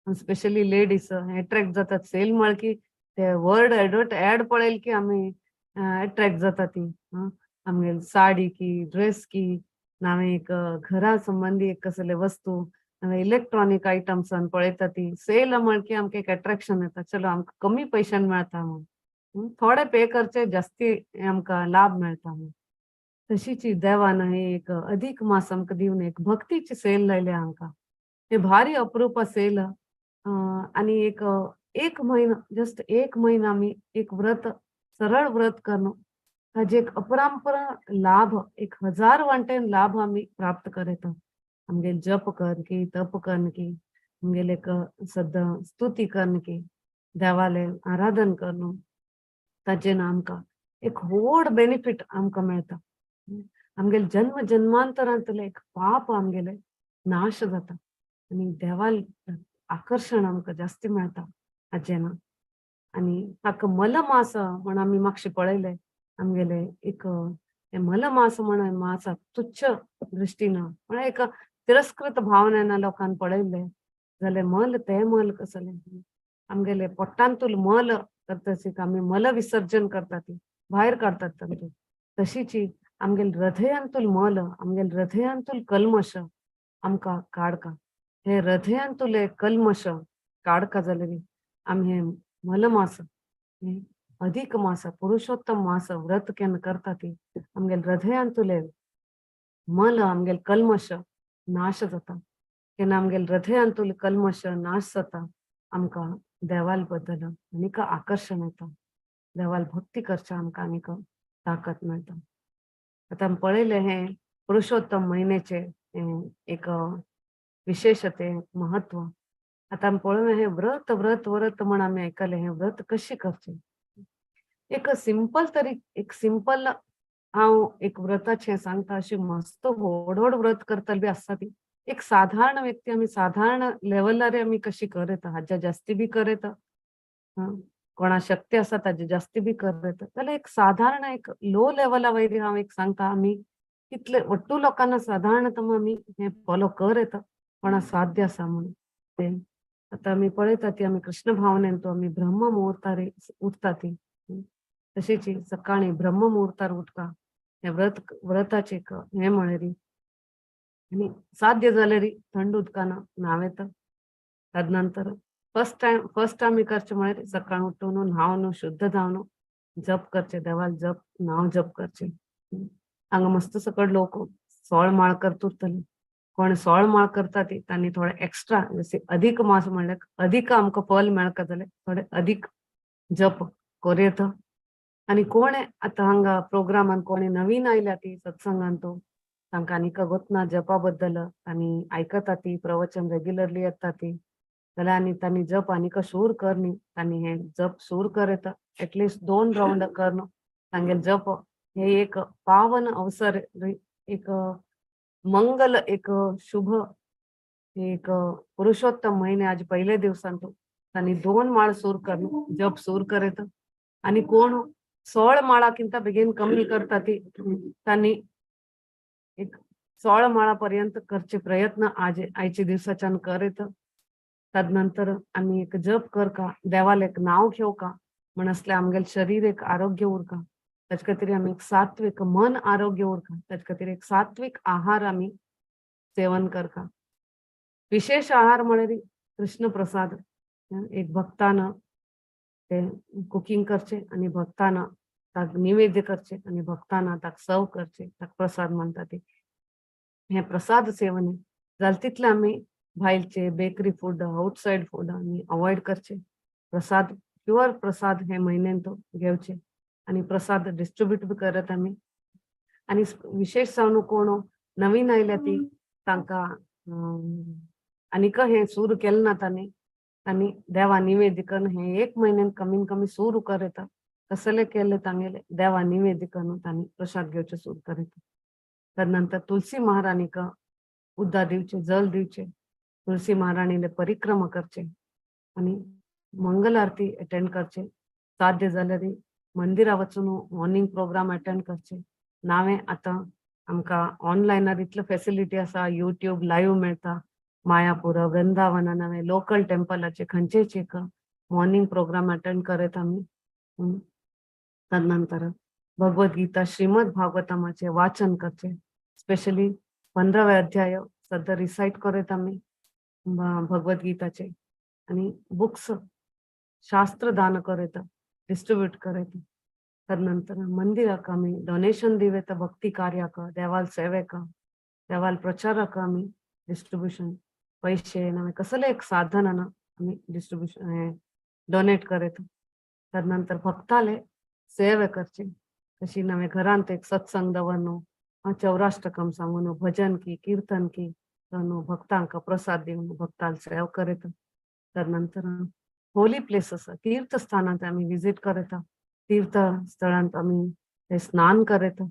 specially ladies attract जातात. सेल म्हळ्यार की ते वर्ड एड पळयले की आमी एट्रॅक्ट जाता ती. आमगेले साडी की ड्रेस की नावे एक घरा संबंदी एक कसले वस्तू नावे इलेक्ट्रॉनीक आयटम्सान पळयता ती सेल म्हळ्यार की आमकां एक एट्रॅक्शन येता, चलो आमकां कमी पयशान मेळटा म्हूण, थोडे पे करचे जास्ती आमकां लाभ मेळटा म्हूण. तशीच देवान हे एक अधिक मास आमकां दिवन एक भक्तीची सेल लायल्या आमकां. हे भारी अप्रूप सेल आनी एक एक म्हयनो जस्ट एक म्हयनो आमी एक व्रत सरळ व्रत करून ताजे एक अपरांपरा लाभ 1000 वांटेन लाभ आमी प्राप्त करता. आमगेले जप कर की तप कर की आमगेले एक सद्दां स्तुती कर की देवाले आराधन करून ताजेन आमकां एक व्हड बेनिफीट आमकां मेळटा. आमगेले जन्म जन्मांतरांतले एक पाप आमगेले नाश जाता आनी देवाल आकर्शण आमकां जास्ती मेळटा हाजेन. आनी हाका मलमास म्हण आमी मातशें पळयलें आमगेले एक मलमास म्हण मासाक तुच्छ दृश्टीन म्हळ्यार एक तिरस्कृत भावनेन लोकान पळयलें जाल्यार मल तें मल कसलें आमगेले पोटांतूल मल करता आमी मल विसर्जन करता ती भायर काडतात तांतून, तशीच आमगेले हृदयांतूल मल आमगेले हृदयांतूल कल्मश आमकां काडका. हे हृदयांतुले कल्मश काडका जाल्यार आमी हे मलमास अधिक मास पुरुषोत्तम मास व्रत केन्ना करता ती आमगेले हृदयांतुले मल आमगेले कल्मश नाश जाता. केन्ना आमगेले हृदयांतुले कल्मश नाश जाता आमकां देवाल बद्दल आनीक आकर्शण येता, देवाल भक्ती करच्या आमकां आनीक ताकत मेळटा. आतां आमी पळयलें हें पुरुषोत्तम म्हयन्याचें एक विशेश तें म्हत्व. आतां आमी पळोवया हें व्रत व्रत व्रत म्हण आमी आयकलें, हें व्रत कशें करचें? एक सिंपल तरी एक सिंपल हांव एक व्रताचें सांगता. अशें मस्त व्हड व्हड व्रत करतले बी आसता ती एक साधारण व्यक्ती आमी साधारण लेवलार आमी कशी करता, हाज्या जास्ती बी करता, कोणा शक्ती आसा ताजे जास्ती बी करता, जाल्यार एक साधारण एक लो लेवला वयर हांव एक सांगता आमी कितले वट्टू लोकांना साधारणतम आमी हें फॉलो करता, कोणा साध्य आसा म्हणून तें. आतां आमी पळयता ती आमी कृष्ण भावनेन तो आमी ब्रह्म मुहूर्तार उठता ती, तशेंच सकाळीं ब्रह्म मुहूर्तार उठता हें व्रत व्रताचें एक हें म्हळ्यार आनी साध्य जाल्यार थंड उदकान न्हांव येता. तदनंतर फर्स्ट आमी करचें म्हळ्यार सकाळीं उठून न्हांवन शुद्ध जावन जप करचें, देवाल जप नांव जप करचें. हांगा मस्त सकट लोक सोळ माळ करत उरतले, कोण सोळ माळ करता ती तांणी थोडे एक्स्ट्रा जशें अधिक मास म्हणल्यार अधिक आमकां फल मेळका जाल्यार थोडे अधिक जप करूं येता. आनी कोण आतां हांगा प्रोग्रामान कोणी नवीन आयल्या ती सत्संगान तो तांकां आनीक गोतना जपा बद्दल आनी आयकता ती प्रवचन रेग्युलरली येता ती जाल्यार आनी तांणी जप आनीक सूर कर न्ही, तांणी हे जप सूर कर येता एटलिस्ट 2 रावंड कर न्हू तांगेले जप हे एक पावन अवसर, एक मंगल, एक शुभ, एक पुरुषोत्तम महिने आज पहिले दिवसान तो तांणी 2 माळ सूर कर जप सूर कर येता. आनी कोण 16 माळाकिंत बेगीन कमी करता ती तांणी एक 16 माळा पर्यंत करचे प्रयत्न आज आयचे दिवसाच्यान कर येता. तदनंतर आमी एक जप कर का देवाला एक नाव घेव का म्हण असले आमगेले शरीर एक आरोग्य उरका, ताचे खातीर आमी एक सात्विक मन आरोग्य उरका, ताचे खातीर एक सात्विक आहार आमी सेवन करका. विशेष आहार म्हळ्यार कृष्ण प्रसाद, एक भक्तान ते कुकिंग करचे आनी भक्तान ताक निवेद्य करचे आनी भक्तान ताक सर्व करचे, ताक प्रसाद म्हणटा ते. हे प्रसाद सेवन जाले तितले आमी भायलचे बेकरी फूड, आउटसायड फूड आमी अवॉयड करचे. प्रसाद, प्युअर प्रसाद हे म्हयन्यान तो घेवचे आनी प्रसाद डिस्ट्रिब्यूट बी करत आमी. आनी विशेष जावन कोण नवीन आयल्या ती तांकां आनीक हें सुरू केलें ना तांणी, तांणी देवा निवेद्य करून हें एक म्हयन्यान कमीन कमी सुरू कर येता. कसले केले तांगेले देवा निवेद्य करून तांणी प्रसाद घेवचे सुरू कर येता. तदनंतर तुलसी महाराणीक उद्दा दिवचे, जल दिवचे, तुलसी महाराणीले परिक्रमा करचे आनी मंगल आरती अटेंड करचे. साध्य जाल्यार मंदिरा वचून मॉर्निंग प्रोग्राम अटेंड करचे. नावें आतां आमकां ऑनलायनार इतले फेसिलिटी आसा, यूट्यूब लायव्ह मेळटा, मायापूर वृंदावना नवें लोकल टेम्पलाचे खंयचेच एक मॉर्निंग प्रोग्राम अटेंड करत आमी. तदनंतर भगवद गीता श्रीमद भागवतमाचे वाचन करचे, स्पेशली 15वे अध्याय सद्या रिसायट करत आमी भगवद गीताचे. आनी बुक्स शास्त्र दान करत, डिस्ट्रिब्यूट करत. तदनंतर मंदिराक आमी डोनेशन दिवेता, भक्ती कार्याक, देवाल सेवेक, देवाल प्रचाराक आमी डिस्ट्रिब्युशन पैसे नवे कसले एक साधनान आमी डिस्ट्रिब्युशन डोनेट करत. तदनंतर भक्ताले सेवे करचे, तशी नवे घरांत एक सत्संग दवरनु, चौराष्टकम सांगून, भजन की, कीर्तन की करून भक्तांक प्रसाद दिवन भक्ताल सेवा करत. तदनंतर होली प्लेसीस तीर्थस्थानांत आमी विजीट करता, तीर्थस्थळांत आमी स्नान करता.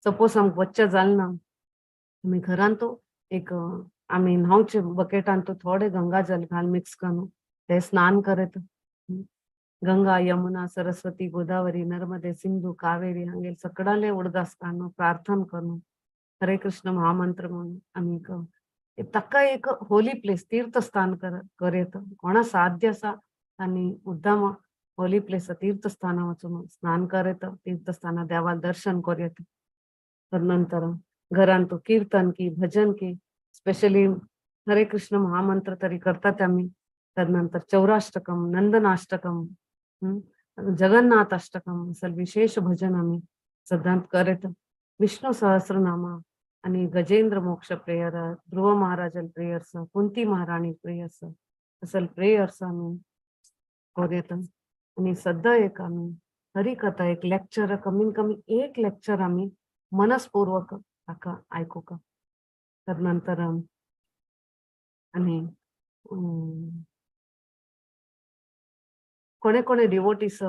सपोज आमकां वच्चें जालें ना, आमी घरांत एक आमी न्हांवचे बकेटांत थोडे गंगा जल घाल मिक्स करून ते स्नान करता. गंगा, यमुना, सरस्वती, गोदावरी, नर्मदे, सिंधू, कावेरी हांगेले सगळ्यांले उडगास काडून प्रार्थना करून हरे कृष्ण महामंत्र म्हणून आमी ताका एक होली प्लेस तीर्थस्थान कर येता. कोणा साध्य आसा आनी मुद्दाम होली प्लेस तीर्थस्थाना वचून स्नान कर येता, तीर्थस्थाना देवाल दर्शन कर येता. तदनंतर घरांत कीर्तन की, भजन की, स्पेशली हरे कृष्ण महामंत्र तरी करतात आमी. तदनंतर चौराष्टकम, नंदनाष्टकम, जगन्नाथ अष्टकम असल विशेष भजन आमी सदांत करत. विष्णु सहस्रनामा आणि गजेंद्र मोक्ष प्रेयर, ध्रुव महाराजल प्रेयर्स, कुंती महाराणी प्रेयर्स असल प्रेयर्स आमी करत. आणि सद्या एक आमी हरिकथा एक लेक्चर, कमीत कमी एक लेक्चर आमी मनस्पूर्वक ताका आयकुका. तदनंतर आणि कोणे कोणे डिवोटीस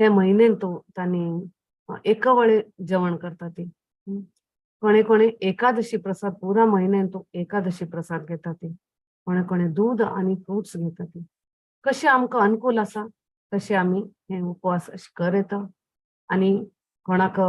हे म्हयन्यान तो तांणी एका वेळे जेवण करता ती, कोणे कोणे एकादशी प्रसाद पुरा म्हयन्यान तो एकादशी प्रसाद घेता ती, कोणे कोणे दूध आनी फ्रुट्स घेता ती. कशें आमकां अनुकूल आसा तशें आमी हे उपवास अशें कर येता. आनी कोणाक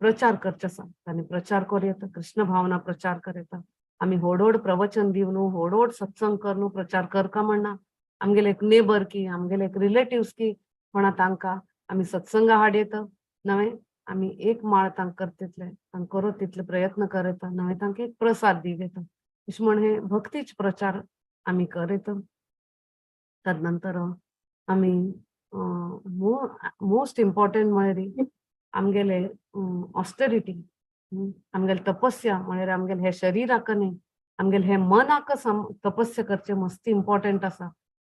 प्रचार करचे आसा तांणी प्रचार करूं येता, कृष्ण भावना प्रचार कर येता. आमी व्हड व्हड प्रवचन दिवन व्हड व्हड सत्संग करून प्रचार करका म्हणना, आमगेले एक नेबर की, आमगेले एक रिलेटिव्स की कोणा तांकां आमी सत्संगा हाड येता. नवें आमी एक माळ तांकां करता तितले तांकां करत तितले प्रयत्न करता, नवें तांकां एक प्रसाद दिवं येता. अशें म्हण हे भक्तीच प्रचार आमी करता. तदनंतर आमी मोस्ट इम्पॉर्टंट म्हळ्यार आमगेले ऑस्टेरिटी, आमगेले तपस्या म्हळ्यार आमगेले हे शरीराक न्ही, आमगेले हे मनाक तपस्या करचें मस्ती इम्पॉर्टंट आसा.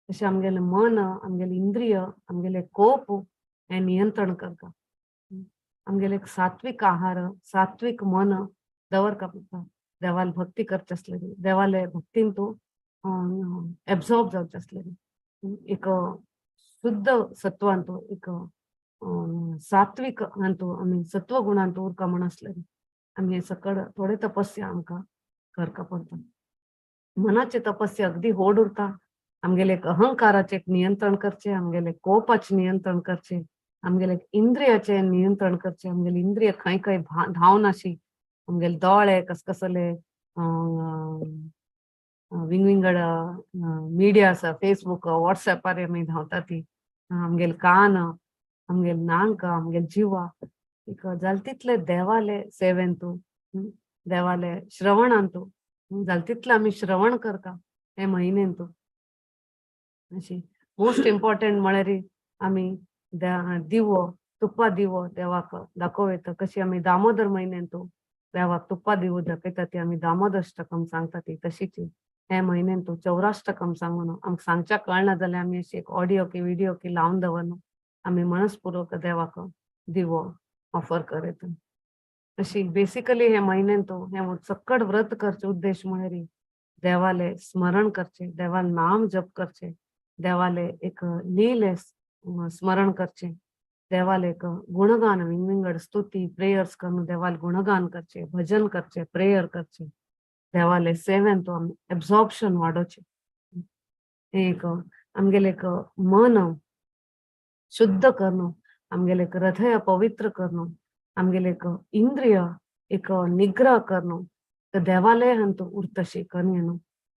तशें आमगेलें मन, आमगेलें इंद्रिय, आमगेलें कोप हें नियंत्रण करता. आमगेलें एक सात्विक आहार, सात्विक मन दवरका पडटा. देवाल भक्ती करचे आसले, देवाले भक्तीन तूं एब्जॉर्ब जावचें आसलें, एक शुद्ध सत्वान तूं, एक सात्विक हातूं आमी सत्वगुणांत उरका म्हण आसलें आमी हे सकड थोडे तपस्या आमकां करका पडटा. मनाचे तपस्या अगदी होड उरता. आमगेले एक अहंकाराचें नियंत्रण करचें, आमगेले कोपाचें नियंत्रण करचें, आमगेले इंद्रियाचें नियंत्रण करचें. आमगेले इंद्रिय खंय खंय धांवनाशी, आमगेले दोळे कसकसले विंगविंगड मिडिया आसा, फेसबूक, वॉट्सॅपार आमी धांवता ती, आमगेले कान, आमगेले नांक, आमगेले जिवा एक जाल तितले देवाले सेवेन तूं, देवाले श्रवणान तूं जाल तितले आमी श्रवण करता हे म्हयन्यान तूं. अशी मोस्ट इम्पॉर्टंट म्हळ्यार आमी दिवो, तुप्पा दिवो देवाक दाखोवं येता. कशी आमी दामोदर म्हयन्यान तूं देवाक तुप्पा दिवो दाखयता ती आमी दामोदर अष्टकम सांगता ती, तशीच हे म्हयन्यान तूं चौराष्टकम सांगून आमकां सांगच्या कळना जाल्यार आमी अशी एक ऑडियो की विडियो की लावन दवरन आमी मनस्पुर्वक देवाक दिवो ऑफर करता. अशी बेसिकली हे म्हयन्यान तूं हें सक्कड व्रत करचे उद्देश म्हळ्यार देवाले स्मरण करचे, देवाल नाम जप करचे, देवाले एक लीले स्मरण करचे, देवाले एक गुणगान, विंगविंगड स्तुती प्रेयर्स करून देवाल गुणगान करचे, भजन करचे, प्रेयर करचे, देवाले सेवेन तो आमी एब्जॉर्प्शन वाडोवचें. एक आमगेले एक मन शुद्ध करून, आमगेले एक हृदय पवित्र करून, आमगेले एक इंद्रिय एक निग्रह करून देवालय हांतू उरतशी करून न्हू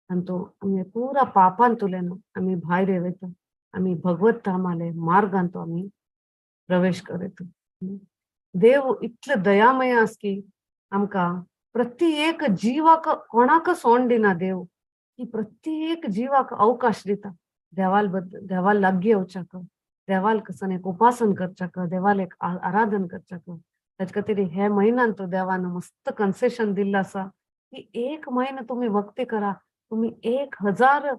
हांतू आमगे पुरा पापांतुल्यान आमी भायर येता, आमी भगवत धामाले मार्गांतू आमी प्रवेश करता. देव इतले दयामय आस की आमकां प्रत्येक जिवाक कोणाक सोंड दिना देव, की प्रत्येक जिवाक अवकाश दिता देवाल देवाल लागीं येवच्याक, देवाल कसन एक उपासन करच्याक, देवाल एक आराधन करच्याक. ताचे खातीर हे म्हयन्यान तो देवान मस्त कन्सेशन दिल्लें आसा की एक म्हयनो तुमी भक्ती करा, तुमी 1000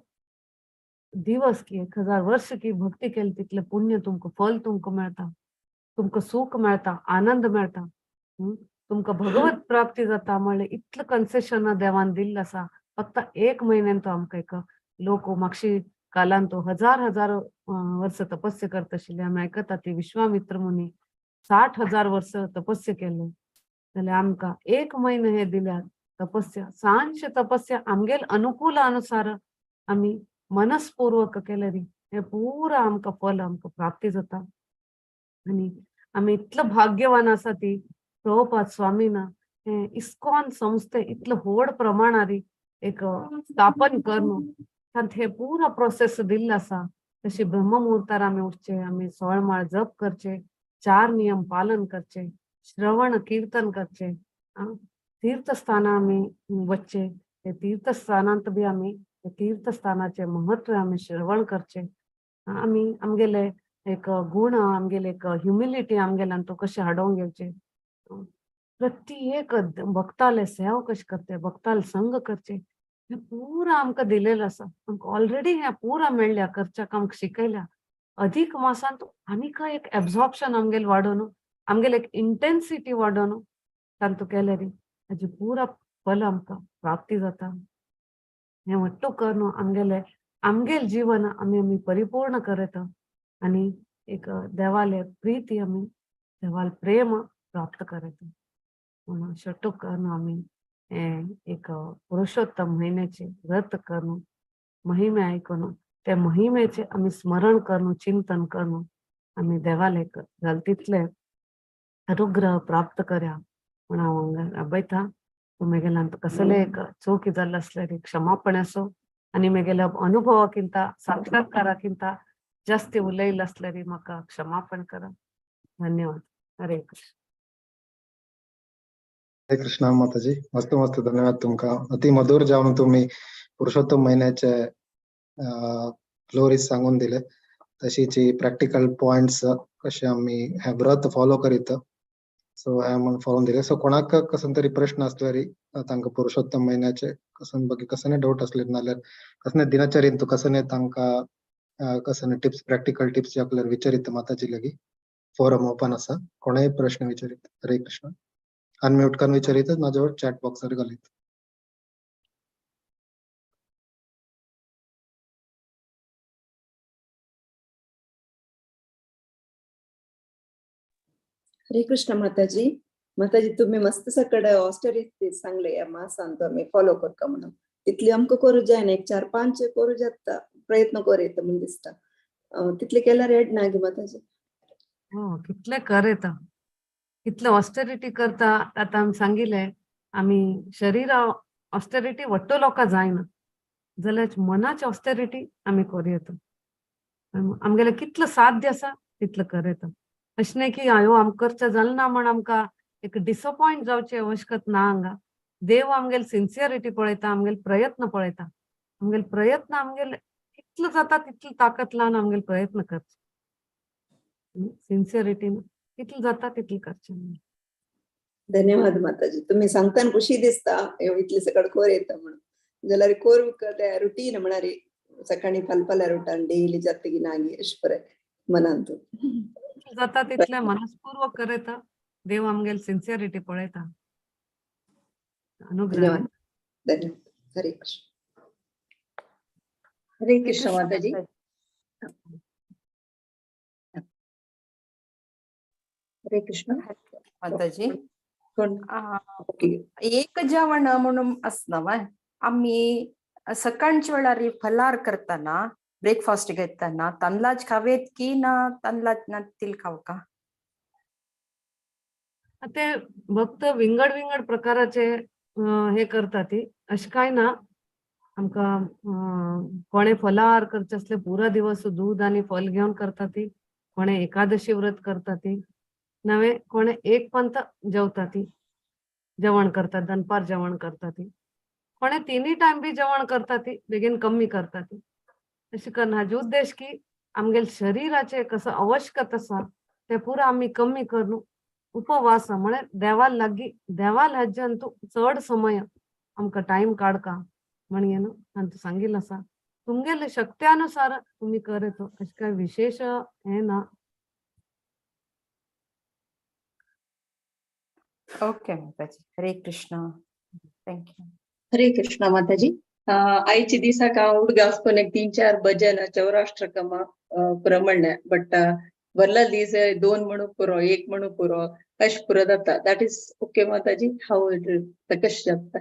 दिवस की 1000 वर्ष की भक्ती केली तितलें पुण्य तुमकां, फल तुमकां मेळटा, तुमकां सूख मेळटा, आनंद मेळटा, तुमकां भगवत प्राप्ती जाता. म्हणलें इतलें कन्सेशन देवान दिल्लें आसा. फक्त एक म्हयन्यान तो आमकां एक लोक मागशी कालान तो हजार हजार वर्स तपस्या करता आशिल्ले आमी आयकता ती विश्वामित्र मुनी 60,000 वर्स तपस्या केले. जाल्यार आमकां एक म्हयनो हे दिल्यार तपस्या, सांजचे तपस्या आमगेल अनुकूल अनुसार आमी मनस्पूर्वक केल्यार हे पुरा आमकां फल आमकां प्राप्ती जाता. आनी आमी इतलो भाग्यवान आसा ती प्रभुपाद स्वामीन हे इस्कॉन संस्थे इतलो व्हड प्रमाणार एक स्थापन करून तांत हे पुरा प्रोसेस दिल्लो आसा. तशी ब्रह्ममुहूर्तार आमी उठचे, आमी 16 माळ जप करचे, 4 नियम पालन करचे, श्रवण कीर्तन करचे, तीर्थस्थाना आमी वच्चे, ते तीर्थस्थानांत बी आमी तीर्थस्थानाचे महत्व आमी श्रवण करचे. आमी आमगेले एक गुण, आमगेले एक ह्युमिलिटी आमगेल्यान तो कशें हाडोवंक घेवचे, प्रत्येक भक्ताले सेवा कशें करचे, भक्ताले संग करचे, हें पुरा आमकां दिलेलें आसा. आमकां ऑलरेडी हें पुरा मेळ्ळ्या, करच्याक आमकां शिकयल्या. अधिक मासांत आनीक एक एब्जॉर्प्शन आमगेले वाडोवन, आमगेले एक इंटेन्सिटी वाडोवन तांतू केल्यार ताजी पुरा फल आमकां प्राप्ती जाता. हें वट्टू करून आमगेले आमगेले जीवन आमी आमी परिपूर्ण करता आनी एक देवाले प्रिती, आमी देवाले प्रेम प्राप्त करता. म्हणून शटूक करून आमी हें एक पुरुषोत्तम म्हयन्याचें व्रत करून, महिमे आयकून त्या महिमेचें आमी स्मरण करून, चिंतन करून आमी देवाले जाल तितले अनुग्रह प्राप्त करया म्हण हांव हांगा राबयता. म्हगेल्यान कसलें एक चुकी जाल्लें आसल्यार क्षमापण आसूं आनी म्हगेल्या अनुभवाकिंत, साक्षात्काराकिंत जास्ती उलयलें आसल्यार म्हाका क्षमापण करा. धन्यवाद. हरे कृष्ण. हरे कृष्णा माताजी, मस्त मस्त धन्यवाद तुमकां. अति मधुर जावन तुम्ही पुरुषोत्तम महिन्याचे ग्लोरीज सांगून दिले. तशीच प्रॅक्टिकल पॉयंट्स कशे आमी हे व्रत फॉलो करीत, सो हे म्हण फॉलो दिले. सो कोणाक कसलो तरी प्रश्न आसल्यार तांकां पुरुषोत्तम महिन्याचे कसन बाकी कसले डाउट आसले, नाल्यार कसले दिनचर्येन तूं कसले तांकां कसने टिप्स, प्रॅक्टिकल टिप्स आपल्याला विचारित माताजी लगी. फोरम ओपन आसा, कोणाय प्रश्न विचारित. हरे कृष्ण. अनम्यूट करून विचारित, नाजाल्यार चॅट बॉक्सार घालीत. हरे कृष्ण माताजी. माताजी तुम्ही मस्त सकड ऑस्टेरिटी सांगले या मासान तो आमी फॉलो करता म्हणून, तितली आमकां करूं जायना, एक 4-5 करूं जाता, प्रयत्न करूं येता म्हूण दिसता. तितले केल्यार येड ना गे माताजी? हो, कितले कर येता, कितले ऑस्टेरिटी करता. आतां आमी सांगिल्लें, आमी शरीरा ऑस्टेरिटी वट्टो लोकां जायना जाल्यार मनाची ऑस्टेरिटी आमी करूं येता. आमगेलें कितलो साध्य आसा तितलो कर येता. अशें न्हय की ह्यो आमकां करचें जालें ना म्हण आमकां एक डिसअपॉयंट जावची आवश्यकत ना. हांगा देव आमगेले सिन्सियरिटी पळयता, आमगेले प्रयत्न पळयता. आमगेले प्रयत्न आमगेले कितलो जाता तितलो ताकद लावन आमगेले प्रयत्न करचे, सिन्सियरिटीन कितलो जाता तितलो करचें. धन्यवाद माताजी. तुम्ही सांगताना खुशी दिसता इतले सकड कोर येता म्हणून, जाल्यार कोर रुटीन म्हळ्यार सकाळी फालपाल्यार उठान डेली जातकी नागी अशें बरें मनांत जाता तितलें मनस्पूर्वक करता. देव आमगेले सिन्सियरिटी पळयता. अनुग्रह. धन्यवाद. हरे कृष्ण. हरे कृष्ण माताजी. हरे कृष्ण माताजी. एक जेवण म्हणून आसना वा, आमी सकाळच्या वेळार फलार करताना ब्रेकफास्ट घेताना तांदळाच खावेत की ना तांदळाच ना तील खावका? ते भक्त विंगड विंगड प्रकाराचे हे करता ती, अशें काय ना. आमकां कोणे फलाहार करचे असले पुरा दिवस दूध आनी फल घेवन करता ती, कोणे एकादशी व्रत करता ती, नवे कोणे एक पंत जेवता ती, जेवण करतात, दनपार जेवण करता ती, कोणे तिनूय टायम बी जेवण करता ती, बेगीन कमी करता ती. अशें करून हाजो उद्देश की आमगेले शरीराचे कसो आवश्यकता आसा ते पुरा आमी कमी करून उपवास म्हळ्यार देवा लागीं देवा ह्याच्यान तूं चड समय आमकां टायम काडका म्हणगे न्हू आनी सांगिल्लें आसा. तुमगेले शक्त्यानुसार तुमी करत, अशें कांय विशेश हें ना. ओके माताजी. हरे कृष्ण. Thank you. हरे कृष्ण माताजी. आयचे दिसाक हांव उडगास करून एक 3-4 भजन चौराष्ट्रकमा पुरो म्हणलें, बट वरला दीस 2 म्हणू पुरो, 1 म्हणू पुरो, अशें पुरो जाता. That is okay Mataji? How it कशें जाता?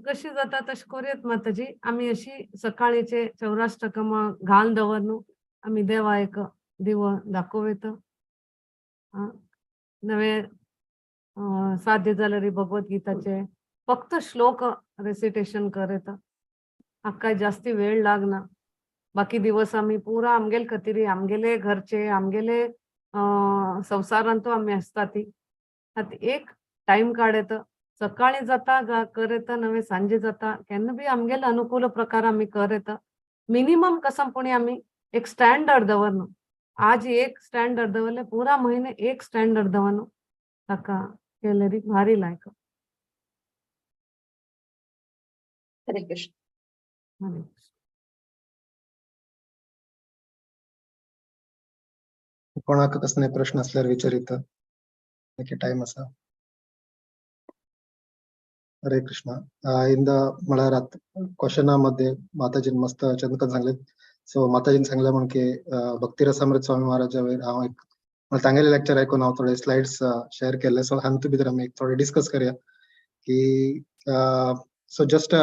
कशें जाता तशें करूयात माताजी. आमी अशी सकाळीचे चौराष्ट्रकमा घाल दवर न्हू, आमी देवा एक दिवो दाखोवं येता. नवे साध्य जाल्यार भगवत गीताचे फक्त श्लोक रेसिटेशन करता, हाका जास्ती वेळ लागना. बाकी दिवस आमी पुरा आमगेले खातीर आमगेले घरचे आमगेले संवसारांतू आमी आसता ती. आतां एक टायम काड येता, सकाळी जाता कर येता, नवे सांजे जाता, केन्ना बी आमगेले अनुकूल प्रकार आमी कर येता. मिनिमम कसम पुणी आमी एक स्टँडर्ड दवरनु, आज एक स्टँडर्ड दवरले पुरा म्हयने एक स्टँडर्ड दवरनु, ताका केल्यार भारी लायक. हरे कृष्ण. हरे कृष्ण. कोणाक कसले प्रश्न असल्यार विचारित, टायम आसा. हरे कृष्ण. इंद म्हळ्यार क्वेश्चना मध्ये माताजीन मस्त चंदकन सांगले. सो माताजीन सांगले म्हण की भक्तिरसामृत स्वामी महाराजा वयर हांव एक तांगेले लेक्चर आयकून हांव थोडे स्लायड्स शेअर केले. सो हातूंत भितर आमी एक थोडे डिस्कस करया की सो जस्ट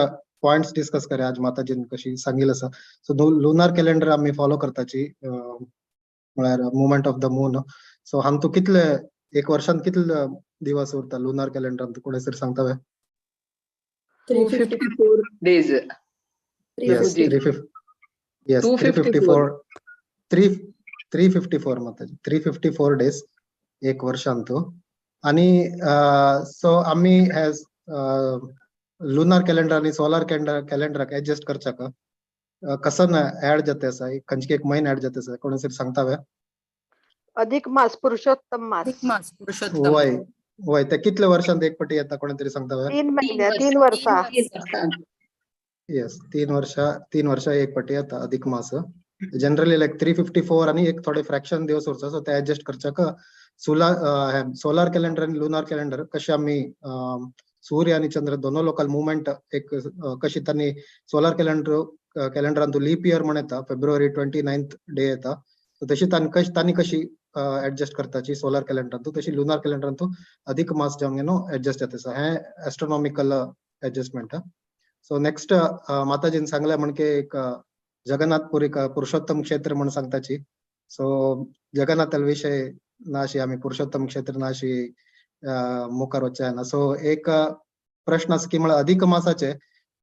पॉयंट्स डिस्कस करया आज माताजीन कशी सांगिल्लें आसा. सो लुनार कॅलेंडर आमी फॉलो करताची, म्हळ्यार movement of the moon. So हांतू कितले एक वर्षांत कितले दिवस उरता लुनार कॅलेंडर कोणे सर सांगता वे? 254 days. Yes, 354 354 Mataji, 354 days एक वर्षांत. आणि सो आमी एज लुनार कॅलेंडर आणि सोलार कॅलेंडराक एडजस्ट करचाक कसं ऍड जाते आसा, खंयचे एक म्हयने ऍड जाते आसा, कोण सर सांगता वे? अधिक मास, पुरुषोत्तम मास. अधिक मास पुरुषोत्तम. वय वय ते कितले वर्षांत एक पटी येता कोणी तरी सांगता वे? 3 महिने, 3 वर्षा. येस, 3 वर्षा एक पटी येता अधिक मास. जनरली लायक 354 आणि एक थोडे फ्रॅक्शन दिवस उरता, सो ते ऍडजस्ट करच्याक सुला सोलार कॅलेंडर आणि लुनार कॅलेंडर कशे आमी सूर्य आणि चंद्र दोनो लोकल मुवमेंट एक कशी त्यांनी सोलार कॅलेंडर कॅलेंडरांतू लीप इयर म्हण येता, फेब्रुवारी 29th day येता, सो तशी तांणी कशी ऍडजस्ट करताची सोलार कॅलेंडरांतू, तशी लुनार कॅलेंडरांतू अधिक मास जावन न्हू ऍडजस्ट जाता. सो हे एस्ट्रोनॉमिकल ऍडजस्टमेंट. सो नेक्स्ट माताजीन सांगले म्हणके एक जगन्नाथपुरी पुरुषोत्तम क्षेत्र म्हणून सांगताची. सो जगन्नाथाल विषय नाशी आमी पुरुषोत्तम क्षेत्र नाशी मुखार वचचे ना. सो एक प्रश्न आसा की म्हळ्यार अधिक मासाचे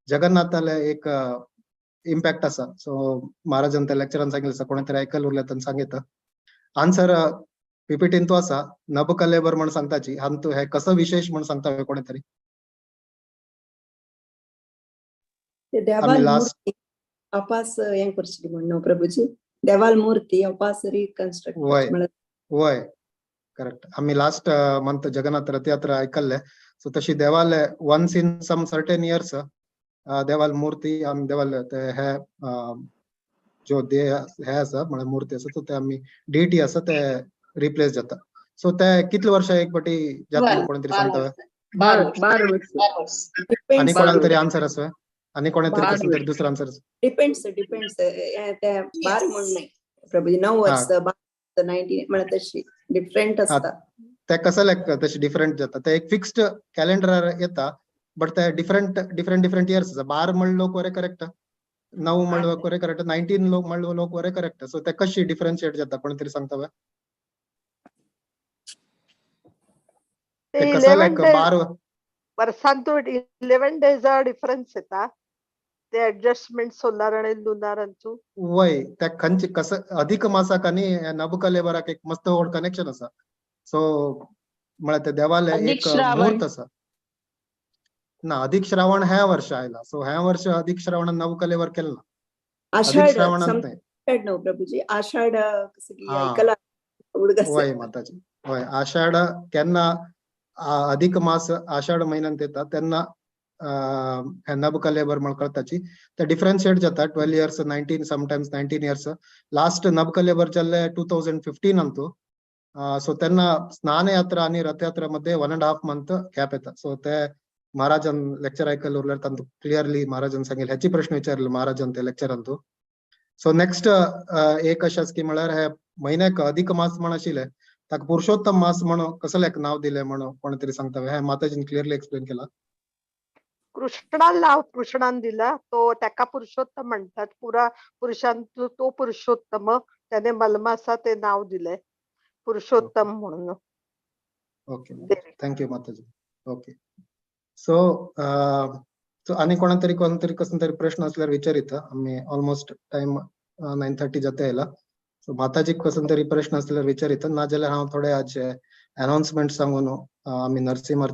जगन्नाथाले एक इम्पॅक्ट आसा. सो महाराजान त्या लेक्चरान सांगितलं आसा, कोणी तरी आयकल उरले तर सांगित आन्सर पीपीटीन तो आसा. नबकलेबर म्हण सांगताची हांतू हे कसं विशेष म्हण सांगता कोणी तरी? ते देवाल आमी लास्ट मूर्ती वापास हें करची म्हण न्हू प्रभुजी, देवाल मूर्ती वापास रिकन्स्ट्रक्ट. वय वय, करेक्ट. आमी लास्ट मंथ जगन्नाथ रथयात्रा आयकल्ले. सो तशी देवाले once in some certain years देवाल मूर्ती आमी देवाल ते हे जो दे हे आसा म्हळ्यार मूर्ती आसा, तो ते आमी डिटी आसा ते रिप्लेस जाता. सो ते कितले वर्षा एक पटी जाता कोणी तरी सांगता? 12 वर्स. आणि कोणाला तरी आन्सर आसा? आणि कोणा तरी कसं तरी दुसरा आन्सर? डिपेंड्स डिपेंड्स ते 12 म्हण नाही प्रभुजी, 9 वर्स, 12, 19 म्हळ्यार तशी डिफरंट आसता. ते कसं लायक तशी डिफरंट जाता? ते एक फिक्स्ड कॅलेंडर येता, बट ते डिफरंट डिफरंट डिफरंट इयर्स आसा. 12 म्हणले लोक वरे करेक्ट, 9 म्हणले लोक वरे करेक्ट, 19 लोक म्हणले लोक वरे करेक्ट. सो ते कशी डिफरन्शिएट जाता कोण तरी सांगता बा? ते ते कसं 11 लायक डेज 12 वर्सांतू 11 डेज डिफरन्स येता ते ऍडजस्टमेंट सोलार आणि लुनारांचू. वय, त्या खंयचे कसं अधिक मासाक आणि नबकलेबराक एक मस्त व्हड कनेक्शन आसा. सो म्हळ्यार ते देवाले अधिक एक श्रावण. मुहूर्त आसा ना. अधिक श्रावण ह्या वर्ष आयला, सो ह्या वर्ष अधिक श्रावण नवकलेवर केलं ना. अधिक आषाढ श्रावणात नाही. आषाढ न्हू प्रभुजी, आषाढ कसं की हा. ऐकला उडगास. वय माताजी, वय. आषाढ केन्ना अधिक मास आषाढ महिन्यात येता तेन्ना हे नबकलेबर म्हण कळताची. ते डिफरन्शिएट जाता 12 years, 19, sometimes 19 years. Last Nabakalebara जाल्ले 2015 अंतू. सो तेन्ना स्नान यात्रा आणि रथयात्रा मध्ये 1.5 month gap येता. सो ते महाराजान लेक्चर ऐकलं उरल्यार तांतू क्लिअरली महाराजान सांगितलं, ह्याची प्रश्न विचारले महाराजान ते लेक्चरांतू. सो नेक्स्ट एक अशें आसा की म्हळ्यार हे म्हयन्याक अधिक मास म्हण आशिल्ले ताका पुरुषोत्तम मास म्हणून कसलें एक नाव दिलें म्हणून कोण तरी सांगता? हे माताजीन क्लिअरली एक्सप्लेन केला. कृष्णाला नाव कृष्णान दिला, तो त्याका पुरुषोत्तम म्हणतात. पुरा पुरुषांत तो पुरुषोत्तम, त्याने मलमासा ते नाव दिलंय पुरुषोत्तम म्हणून. ओके, thank you माताजी. ओके, सो सो आणि कोणा तरी कोण तरी कसं तरी प्रश्न असल्यार विचारित. आमी ऑलमोस्ट टाइम 9:30 जाता येयला. सो माताजी कसं तरी प्रश्न असल्यार विचारित, ना जाल्यार हांव थोडे आज अनाउन्समेंट सांगून आमी नरसिंह